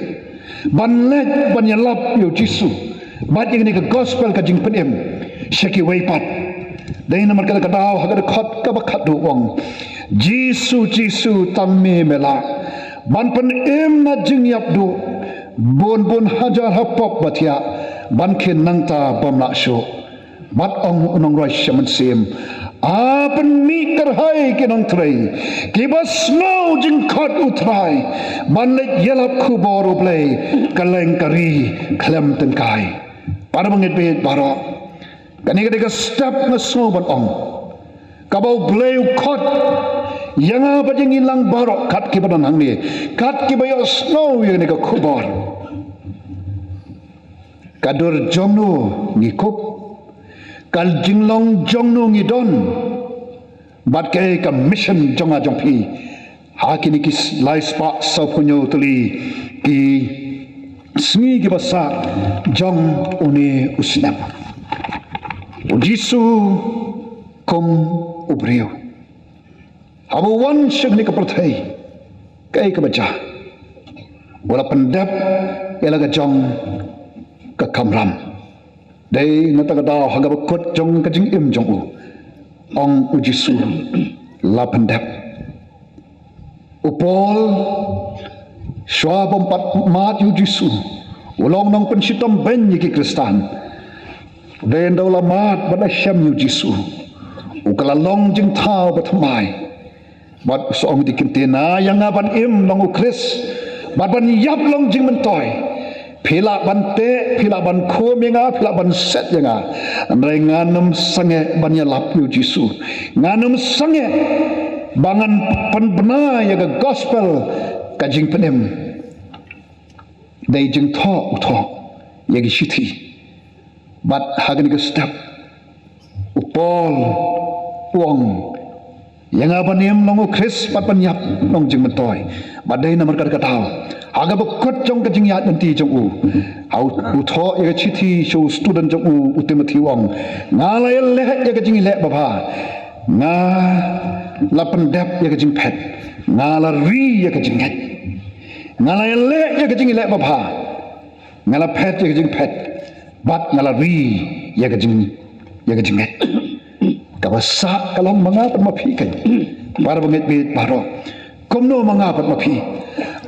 ban leit ban ïalap ïa u Jisu bad ïa kane ka gospel ka jingpynim sha kiwei pat. Dei namar kata ka daw ha ka dkhot kaba khatduh u ong, Jisu, Jisu, tang me me lah ban pynim na jingïap duh bun bun hajar ha pop ba thiah, ban khie nangta bym lah shuh. Bad ong u nongrwai sha mynsiem, a pynmih kyrhai ki nongtrei kiba sngew jingkhot u Trai ban leit ïalap khubor u Blei kylleng ka ri khlem tyngkai. Para bangeit baieit baroh, kane ka dei ka step nga sngew ban ong kaba u Blei u khot ïa nga bad ïa ngi lang baroh kat kiba don hangne, kat kiba ïohsngew ïa kane ka khubor. Ka dur jong no ngi kup? Ka jinglong jong no ngi don? Bad kaei ka mission jong nga jong phi ha kine ki lai spah sawphew hynñiew tylli ki sngi kiba sah jong une u snem? U Jisu kum u briew, haba u wan sha kane ka pyrthei, kaei kaba jia? U la pyndep ïa la ka jong ka kamram. Dei na kata ka daw ha kaba kut jong ka jingim jong u, ong u Jisu, la pyndep. U Paul, shuwa bym pat mad ïa u Jisu, u long nongpynshitom beiñ ïa ki Khristan. Dei ynda u la mad bad la shem ïa u Jisu, u ka la long jingthaw ba thymmai. Bad u sa ong ïa ki ktien, ïa nga ban im long u Khrist bad ban ïap long jingmyntoi. Phi lah ban teh, phi lah ban khum ïa nga, phi lah ban set ïa nga, hynrei ngan ym sangeh ban ïalap ïa u Jisu. Ngan ym sangeh ba ngan pynbna ïa ka gospel ka jingpynim. Dei jingthoh u thoh ïa ki shithi. Bad ha kane ka step u Paul u ong, ïa nga ban im long u Khrist bad ban ïap long jingmyntoi. Bad dei namar kata ka daw ha kaba kut jong ka jingïaid lynti jong u, ha u, u thoh ïa ka shithi sha u student jong u, u Timothi, u ong, nga la ïaleh ïa ka jingïaleh babha, nga la pyndep ïa ka jingphet, nga la ri ïa ka jingngeit. Nga la ïaleh ïa ka jingïaleh babha, nga la phet ïa ka jingphet, bad nga la ri ïa ka jing, ïa ka jingngeit. Kaba sah ka long ma nga bad ma phi keiñ, para bangeit baieit baroh. Kumno ma nga bad ma phi?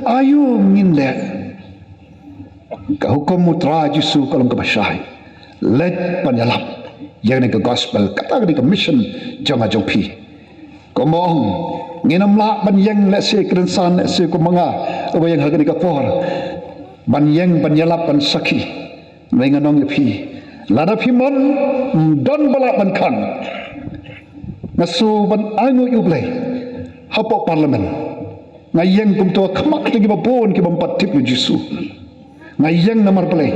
Aïu ngin leh? Ka hukum u Trai Jisu ka long kaba shai. Leit ban ïalap ïa kane ka gospel, kata kane ka mission jong nga jong phi. Kumba ong, ngin ym lah ban ïeng lehse kren san lehse kumba nga, uba ïeng ha kane ka por, ban ïeng ban ïalap ban sakhi. Hynrei nga ong ïa phi, lada phi mon, ym don ba lah ban khang. Nga shu ban ainguh ïa U Blei hapoh Parliament. Nga ïeng kumto khmat ki ba bun ki bym pat tip ïa U Jisu. Nga ïeng namar balei?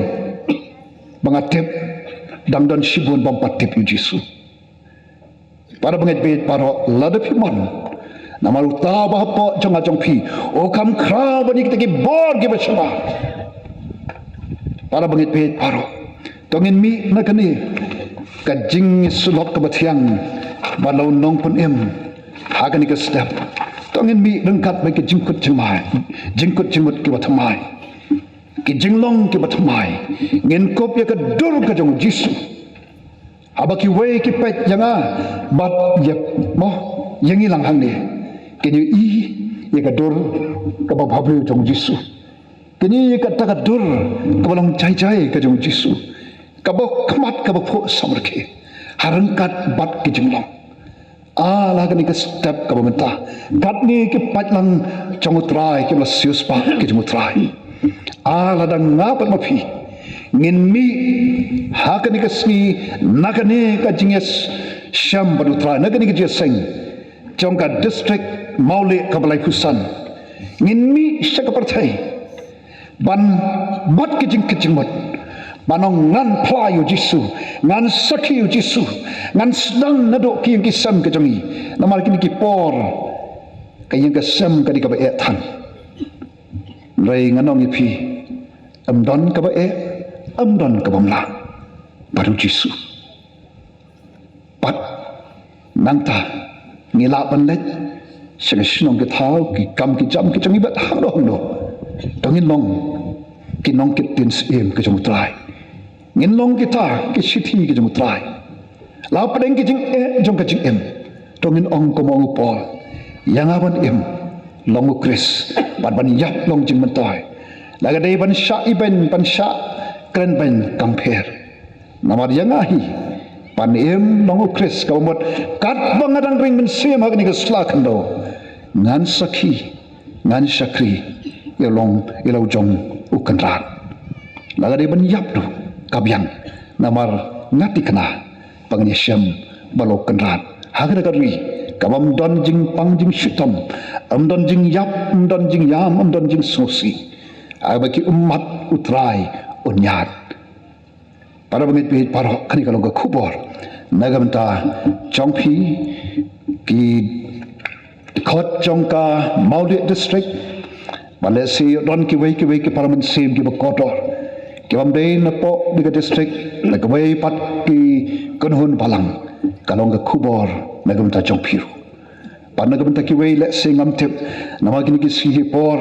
Ba nga tip dang don shibun bym pat tip ïa U Jisu. Para bangeit bad para, lada phi mon, namar uta uba hapoh jong nga jong phi u kham khraw ban ïa kita ki bor ki ba sha. Para bangeit bad para, to ngin mih na kane ka jingïasyllok kaba thiang bad la u nongpynim ha kane ka step. To ngin mih ryngkat bad ka jingkut jingmai, jingkut jingmut kiba thymmai, ki jinglong kiba thymmai. Ngin kup ïa ka dur ka jong U Jisu. Haba kiwei ki peit ïa nga bad ïa, mo, ïa ngi lang hangne, kin ïohi ïa ka dur kaba bhabriew jong U Jisu. Kin ïohi ïa kata ka dur kaba long jai jai ka jong U Jisu, kaba khmat kaba phuh samrkhie ha ryngkat bad ki jinglong. Ah, la kane ka step kaba mynta, katne ki paidlang jong U Trai kiba la siewspah ki jong U Trai. Ah, lada nga bad ma phi ngin mih ha kane ka sngi na kane ka jingïashem bad U Trai, na kane ka jingïaseng jong ka district Mawlieh kaba laiphew san, ngin mih sha ka pyrthei ban mad ka jingkit jingmut, ban ong ngan phla ïa U Jisu, ngan sakhi ïa U Jisu, ngan sdang naduh ki ïing ki sem ka jong ngi. Namar kine ki por ka ïing ka sem ka dei kaba eh than. Hynrei ngan ong ïa phi, ym don kaba eh, ym don kaba mlien bad U Jisu. Bad nangta ngi lah ban leit sha ka shnong ka thaw, ki kam ki jam ki jong ngi bad hangno hangno. To ngin long ki nongkit ktien syiem ka jong U Trai. Ngin long kita ki shithi ka jong U Trai. La pdeng ki jingeh jong ka jingim, to ngin ong kumba ong u Paul, ïa nga ban im long U Khrist, bad ban ïap long jingmyntoi. La ka dei ban shah ibeiñ, ban shah krenbeiñ, kam pher. Namar ïa nga hi, ban im long U Khrist, kaba mut katba nga dang ring mynsiem ha kane ka sla khyndew, ngan sakhi, ngan shakri ïa long, ïa la u jong U Kynrad. La ka dei ban ïap ruh, ka biang, namar nga thikna ba ngan ïashem bad la U Kynrad ha kata ka ri kaba ym don jingpang jingshitom, ym don jingïap, ym don jingïam, ym don jingsngewsih. Haba ki ummat U Trai un ïaid. Para bangeit bad para, kane ka long ka khubor na ka bynta jong phi, ki khot jong ka Mawlieh District. Bad lehse don kiwei kiwei ki para mynsiem kiba kordor, ki bym dei napoh kane ka district, na kiwei pat ki kynhun balang. Ka long ka khubor na ka bynta jong phi ruh. Bad na ka bynta kiwei lehse ngam tip, namar kine ki sngi ki por,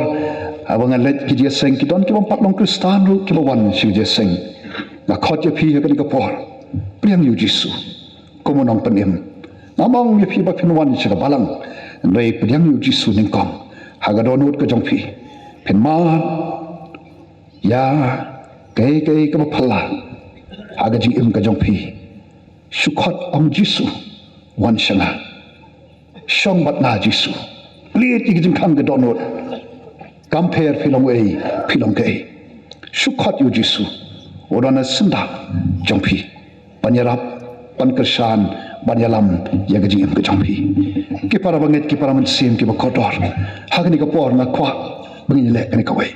haba nga leit ki jingïaseng, ki don ki bym pat long Khristan ruh kiba wan sha ki jingïaseng. Nga khot ïa phi ha kane ka por, pdiang ïa U Jisu kum u nongpynim. Ngam ong ïa phi ba phin wan sha ka balang, hynrei pdiang ïa U Jisu nyngkong ha ka dohnud ka jong phi. Phin mad ïa kaei kaei kaba phylla ha ka jingim ka jong phi. Shu khot, ong, Jisu, wan sha nga. Shong bad nga, Jisu. Plie ïa ka jingkhang ka dohnud. Kam pher phi long ei, phi long kaei. Shu khot ïa U Jisu. U don ha syndah jong phi ban ïarap, ban kyrshan, ban ïalam ïa ka jingim ka jong phi. Ki para bangeit, ki para mynsiem kiba kordor, ha kane ka por nga kwah ba ngin leh kane kawei.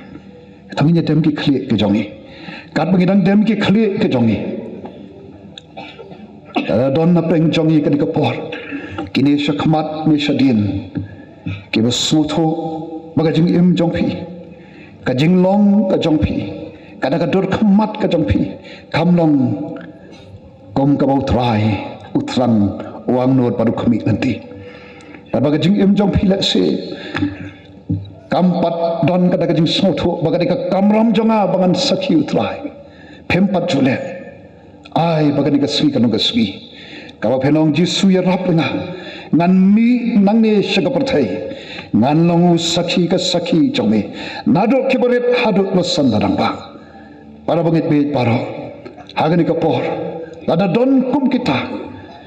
To ngin ïa dem ki khlieh ki jong ngi. Katba ngi dang dem ki khlieh ki jong ngi, lada don na pdeng jong ngi kane ka por kine sha khmat ne shadien kiba sngewthuh ba ka jingim jong phi, ka jinglong ka jong phi, kata ka dur khmat ka jong phi kam long kum kaba U Trai u thrang, u angnud bad u khmih lynti. Bad ba ka jingim jong phi lehse kam pat don kata ka jingsngewthuh ba ka dei ka kamram jong nga ba ngan sakhi ïa U Trai. Phim pat ju leh. Ai ba kane ka sngi kan long ka sngi Kaba phin ong, Jisu, ïarap ïa nga. Ngan mih nangne sha ka pyrthei, ngan long u sakhi ka sakhi jong me, naduh ki barit haduh la san la dang ba. Para bangeit bad para, ha kane ka por, lada don kum kita,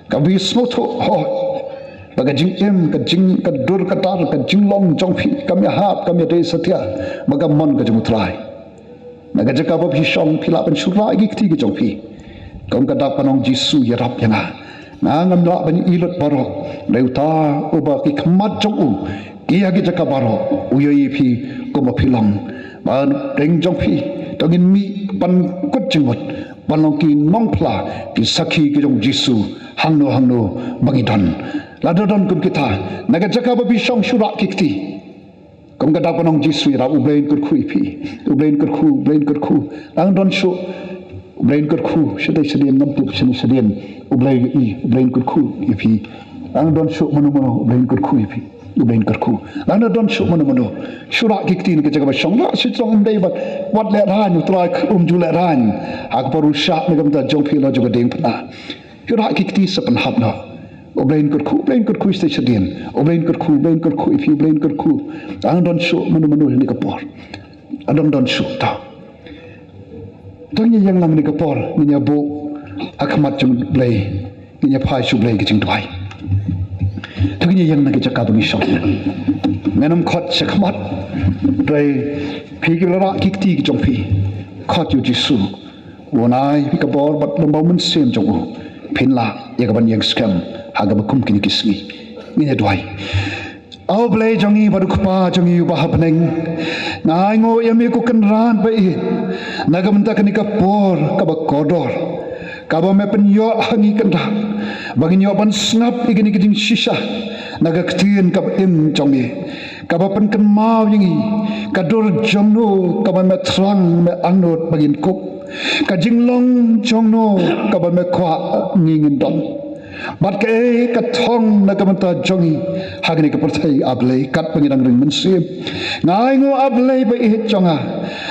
ka bi sngewthuh hok ba ka jingim, ka jing, ka dur ka dar, ka jinglong jong phi kam ïahap, kam ïadei satia bad ka mon ka jong U Trai. Na ka jaka ba phi shong, phi lah ban shu rah ïa ki kti ki jong phi. Kum ka dak ban ong, Jisu, ïarap ïa nga. Nga ngam lah ban ïohi lut baroh. Dei uta uba ki khmat jong u ki ha ki jaka baroh u ïohi ïa phi kum ba phi long. Ba dei jong phi, to ngin mih ban kut jingmut ban long ki nongphla, ki sakhi ki jong Jisu hangno hangno ba ngi don. Lada don kum kita, na ka jaka ba phi shong, shu rah ki kti. Kum ka dak ban ong, Jisu, ïarap. U Blei un kyrkhu ïa phi. U Blei un kyrkhu, U Blei un kyrkhu. Dang don shuh, U Blei un kyrkhu. Shadien shadien, ngam tip shadien shadien U Blei ïohi, U Blei un kyrkhu ïa phi. Dang don shuh mano mano, U Blei un kyrkhu ïa phi. U Blei un kyrkhu. Dang don shuh mano mano, shu rah ki kti na ka jaka ba shong. Rah shu jong, ym dei ban wat lehraiñ, U Trai um ju lehraiñ ha ka por u shah na ka bynta jong phi la jong ka diengphna. Shu rah ki kti sa pynhap noh. U Blei un kyrkhu, U Blei un kyrkhu shadien shadien. U Blei un kyrkhu, U Blei un kyrkhu ïa phi, U Blei un kyrkhu. Dang don shuh mano mano ha kane ka por. Dang don shuh, to. To ngin ïeng lang ha kane ka por, ngin ïa buh ha khmat jong U Blei, ngin ïa phai sha U Blei ka jingduwai. To ngin ïa ïeng na ka jaka ba ngi shong. Ngin ym khot sha khmat. Dei phi kiba la rah ki kti ki jong phi, khot ïa U Jisu. Un ai ïa phi ka bor bad lem bad U Mynsiem jong u, phin lah ïa ka ban ïeng skhem ha kaba kum kine ki sngi. Ngin ïa duwai. A Blei jong ngi bad U Kpa jong ngi uba ha bneng, nga ainguh ïa me ko Kynrad ba ïeit na ka bynta kane ka por kaba kordor, kaba me pynïoh ha ngi Kynrad, ba ngin ïoh ban sngap ïa kine ki jingshisha na ka ktien kaba im jong me, kaba pynkynmaw ïa ngi ka dur jong no kaba me thrang, me angnud ba ngin kup, ka jinglong jong no kaba me kwah ngi ngin don, bad kaei ka thong na ka bynta jong ngi ha kane ka pyrthei, A Blei, katba ngi dang ring mynsiem. Nga ainguh, A Blei ba ïeit jong nga,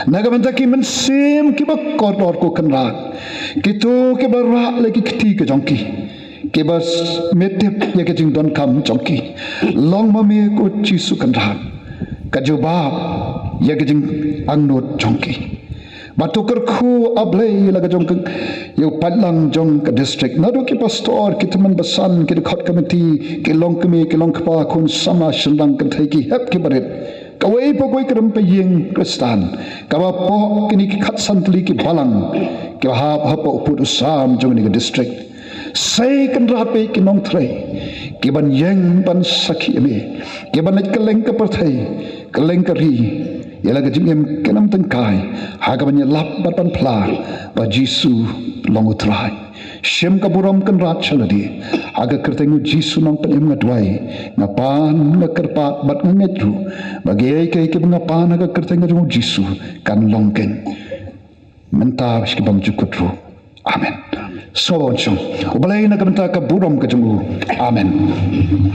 na ka bynta ki mynsiem kiba kordor ko Kynrad, kito kiba rah la ki kti ki jong ki, kiba s-, me tip ïa ka jingdonkam jong ki. Long ma me ko Jisu Kynrad ka jubab ïa ka jingangnud jong ki. Bad to kyrkhu, A Blei, la ka jong ka, ïa u paidlang jong ka district, naduh ki pastor, ki tymmen basan, ki dkhot komiti, ki longkmie, ki longkpa, khun samla, shynrang kynthei, ki hep ki barit, kawei pa kawei ka rympei ïing Khristan kaba poh kine ki khatsan tylli ki balang kiba hap hapoh u pud u sam jong kane ka district. Sei Kynrad, peit ki nongtrei, ki ban ïeng ban sakhi ïa me, ki ban leit kylleng ka pyrthei, kylleng ka ri, ïa la ka jingim kin ym tyngkai, ha ka ban ïalap bad ban phla ba Jisu long U Trai. Shim ka burom Kynrad sha lade. Ha ka kyrteng U Jisu Nongpynim nga duwai, nga pan, nga kyrpad bad nga ngeit ruh ba kiei kiei kiba nga pan ha ka kyrteng ka jong U Jisu kan long keiñ. Mynta bad sha ki bymjukut ruh. Amen. Sngewbha ban shong. U Blei na ka bynta ka burom ka jong u. Amen.